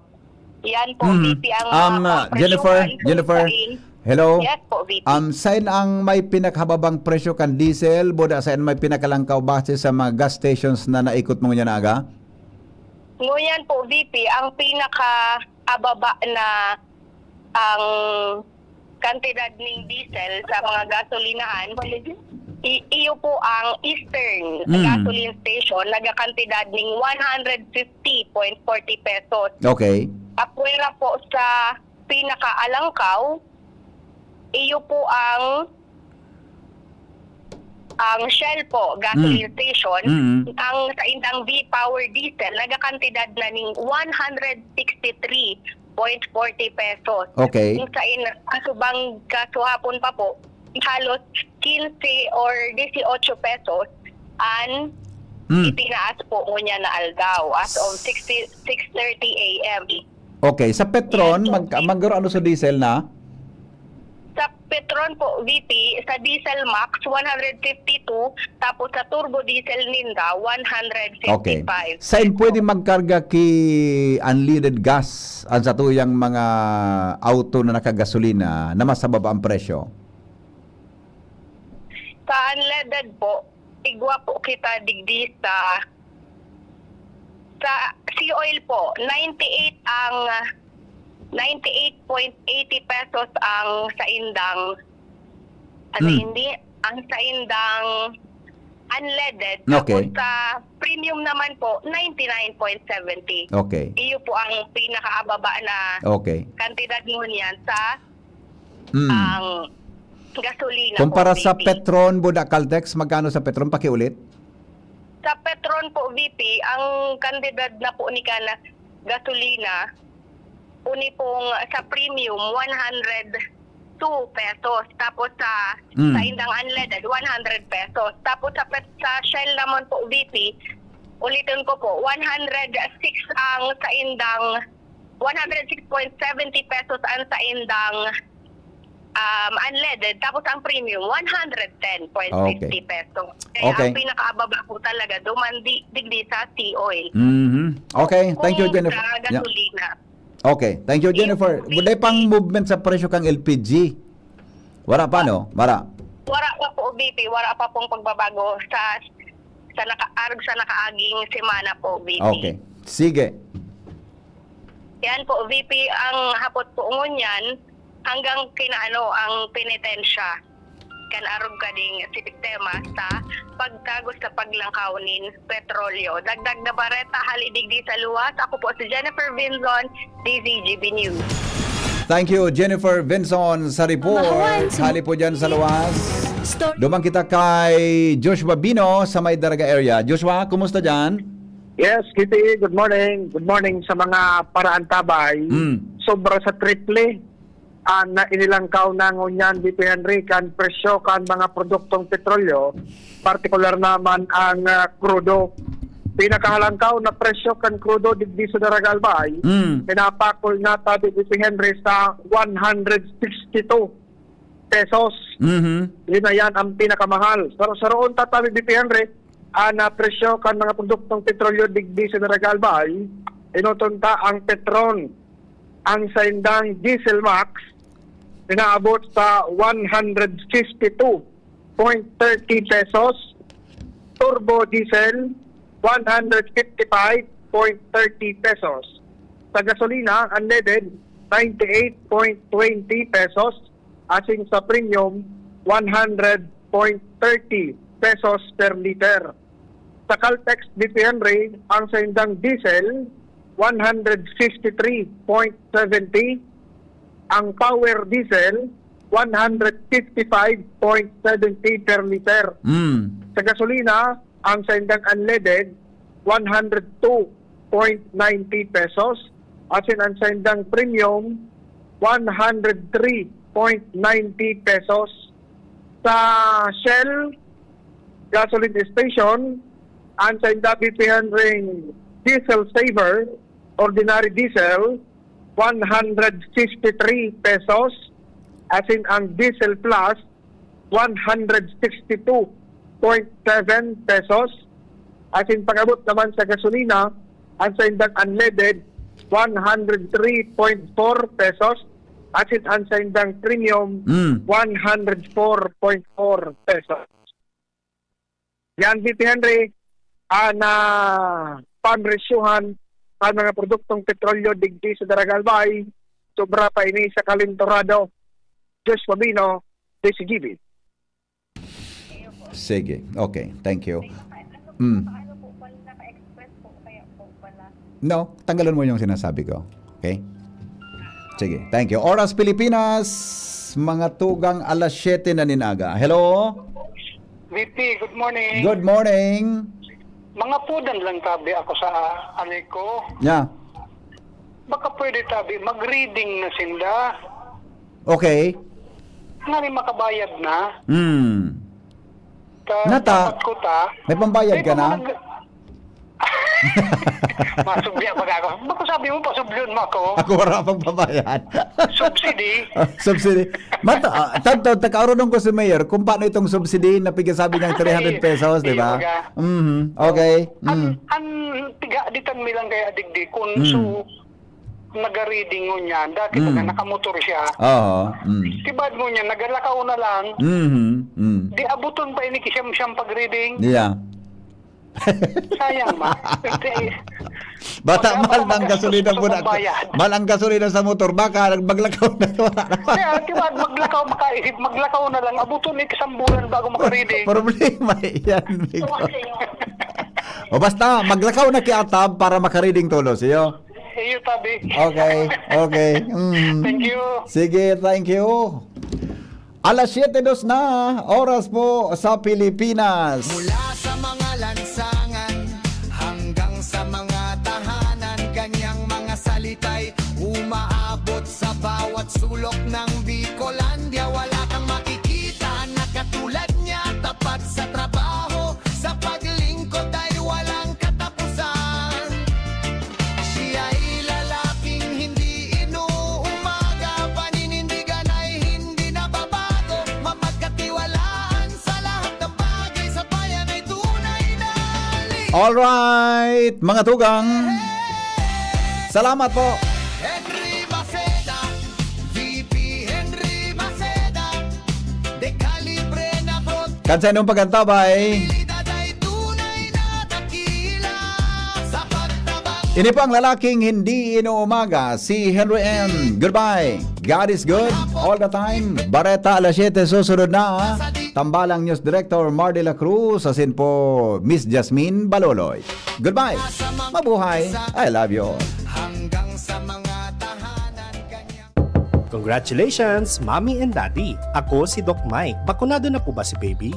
Yan po, Mhm. V P, ang Um, mga uh, Jennifer, presyohan po Jennifer, sa in- hello? Yes po, V P. Um, sain ang may pinakahababang presyo kan diesel, buda sain may pinakalangkaw base sa mga gas stations na naikot mo niya na aga? Ngunyan po, V P, ang pinakaababa na ang kantidad ning diesel sa mga gasolinahan, i- iyo po ang Eastern Mm. Gasoline Station, nagakantidad ning one hundred fifty point forty pesos. Okay. Apwera po sa pinakaalangkaw, iyo po ang ang Shell po, gasoline Mm. station, Mm. ang saindang V-Power diesel, nagakantidad na ning one hundred sixty-three point forty pesos. Okay. Yung sa in, kasubang kasuhapon pa po, halos quince or dieciocho pesos an Mm. itinaas po ngunyan na aldaw as of sixty, six thirty A M. Okay, sa Petron, Yes, mag, okay. magkano sa diesel na? Sa Petron po, V P, sa Diesel Max, one hundred fifty-two, tapos sa Turbo Diesel ninda, Okay. one hundred fifty-five. Sain pwede magkarga ki unleaded gas ang satuyang mga auto na nakagasolina na mas mababa ang presyo? Sa unleaded po, igwa po kita digdi sa, sa C-Oil po, ninety-eight ang, ninety-eight point eighty pesos ang saindang, ano, Hmm. hindi, ang saindang unleaded. Tapos Okay. sa premium naman po, ninety-nine point seventy. Okay. Iyo po ang pinakaababa na Okay. kantidad ngunyan sa Mm. ang gasolina Kumpara po, sa V P. Petron, buda Caltex, magkano sa Petron? Pakiulit? Sa Petron po, V P, ang kantidad na po ni kana gasolina, uni pong sa premium, one hundred two pesos. Tapos sa, Mm. sa indang unleaded, one hundred pesos. Tapos sa, pet, sa Shell naman po, V P, ulitin ko po, one hundred six ang sa indang, one hundred six point seventy pesos ang sa indang um, unleaded. Tapos ang premium, one hundred ten point fifty Okay. pesos. Kaya Okay. ang pinakaababa po talaga, duman di, digdi sa C-Oil. Mhm. Okay, thank you, Kung Jennifer. sa Yeah. gasolina. Okay, thank you, Jennifer. Yung Wala pang movement sa presyo kang L P G. Wala pa, no? Wala. Wala pa po, V P. Wala pa pong pagbabago sa sa naka, arog sa nakaaging semana po, V P. Okay. Sige. Yan po, V P, ang hapot po ngunyan, hanggang kinaano ang penitensya kan arog kading sistema sa pagtagos sa paglangkaw nin petrolyo. Dagdag na bareta, hali digdi sa luwas. Ako po si Jennifer Vinzon, D Z G B News. Thank you, Jennifer Vinzon, sa report. Pamahawan sa Hali po dyan sa luwas. Story. Duman kita kay Joshua Bino sa may Daraga area. Joshua, kumusta dyan? Yes, Kitty, good morning. Good morning sa mga paraantabay. Mm. Sobra sa triple ang na inilangkaw na ngunyan, V P Henry, kan presyo kan mga produktong petrolyo, partikular naman ang ah, krudo. Pinakahalangkaw na presyo kan krudo digdi sa Daraga Albay, Mm. pinapakol na tabi, V P Henry, sa one hundred sixty-two pesos. Mhm. Yun na yan ang pinakamahal. Pero sa roon tatabi, V P Henry, ang ah, presyo kan mga produktong petrolyo digdi sa Daraga Albay, inutunta ang Petron. Ang saindang Diesel Max, pinaabot sa one hundred fifty-two point thirty pesos. Turbo Diesel, one hundred fifty-five point thirty pesos. Sa gasolina, unleaded, ninety-eight point twenty pesos. Asin sa premium, one hundred point thirty pesos per liter. Sa Caltex, V P Henry, ang saindang diesel, one hundred fifty-three point seventy. Ang power diesel, one hundred fifty-five point seventy per liter. Mm. Sa gasolina, ang saindang unleaded, one hundred two point ninety pesos. Asin ang saindang premium, one hundred three point ninety pesos. Sa Shell gasoline station, ang saindang V P Henry Diesel Saver, ordinary diesel, one hundred fifty-three pesos. Asin ang Diesel Plus, one hundred sixty-two point seven pesos. Asin pag-abot naman sa gasolina, ang saindang unleaded, one hundred three point four pesos. Asin ang saindang premium, Mm. one hundred four point four pesos. Yan, V P Henry, ah, na pamresyuhan ang mga produktong petrolyo digdi sa Daraga Albay, sobra pa ini sa Calintorado. Josh Fabino, D C G B. Sige. Okay. Thank you. Mm. No, tanggalan mo yung sinasabi ko. Okay? Sige. Thank you. Oras Pilipinas, mga tugang alas siyete na nin aga. Hello? V P, good morning. Good morning. Mga pudan lang tabi ako sa Aleco. Yeah. Baka pwede tabi, mag-reading na sinda. Okay. Ngani makabayad na. Hmm. Ta-, Nata, dapat ko ta. May pambayad Di ka pa na? Mag-, masubya pa ako. Baka sabi mo, pasublyon mo ako. Ako wala pang pambayad. Subsidy. Ah, subsidy. Mata, ah, tanto, takaronon ko si Mayor kung paano itong subsidy na pigasabi niyang three hundred pesos, di ba? Ay, iwaga. Mhm. Okay. An, Mm. an, tiga, di tan mi lang kaya digdi, kung Mm. so, nagareading ngunyan, dati Mm. na nakamotor siya. Oo. Mm. Tibad ngunyan, nagalakaw na lang. Mhm. Mm. Di abuton pa ini kisiyam-siyam pag-reading. Yeah. Sayang ba? Hindi. Bata, Baka mahal na ang baka gasolina gastos mo na. Sa pambayad. Mahal ang gasolina sa motor, baka nag-, maglakaw na, wala na. Kaya, di ba, maglakaw, makaisip, maglakaw na lang. Abuton ni isang bulan bago makareading. Problema yan, amigo. O basta, maglakaw na ki atab para makareading tolos, iyo? Iyo, tabi. Okay, okay. Mm. Thank you. Sige, thank you. Alas siyete dos na, oras po sa Pilipinas. Mula sa mga lansangan hanggang sa mga tahanan, kanyang mga salita'y umaabot sa bawat sulok ng Bicolandia. Wala kang makikita na katulad niya, tapat sa trabaho, sa paglingkod ay walang katapusan. Siya'y lalaking hindi inuumaga, paninindigan ay hindi nababago, mapagkatiwalaan sa lahat ng bagay, sa bayan ay tunay na ali. Alright, mga tugang. Salamat po. Henry Maceda, V P Henry Maceda, de Calibre na broadcast. Kansa inong pagantabay? Abilidad ay tunay na dakila. Sa pagtabang Ini po ang lalaking hindi inuumaga, si Henry M. Goodbye. God is good all the time. Bareta alas siyete susunod na. Tambalang News Director Mar de la Cruz, asin po Miss Jasmine Baloloy. Goodbye. Mabuhay. I love you all. Hanggang sa mga tahanan kanyang Congratulations, Mommy and Daddy! Ako si Doc Mike. Bakunado na po ba si baby?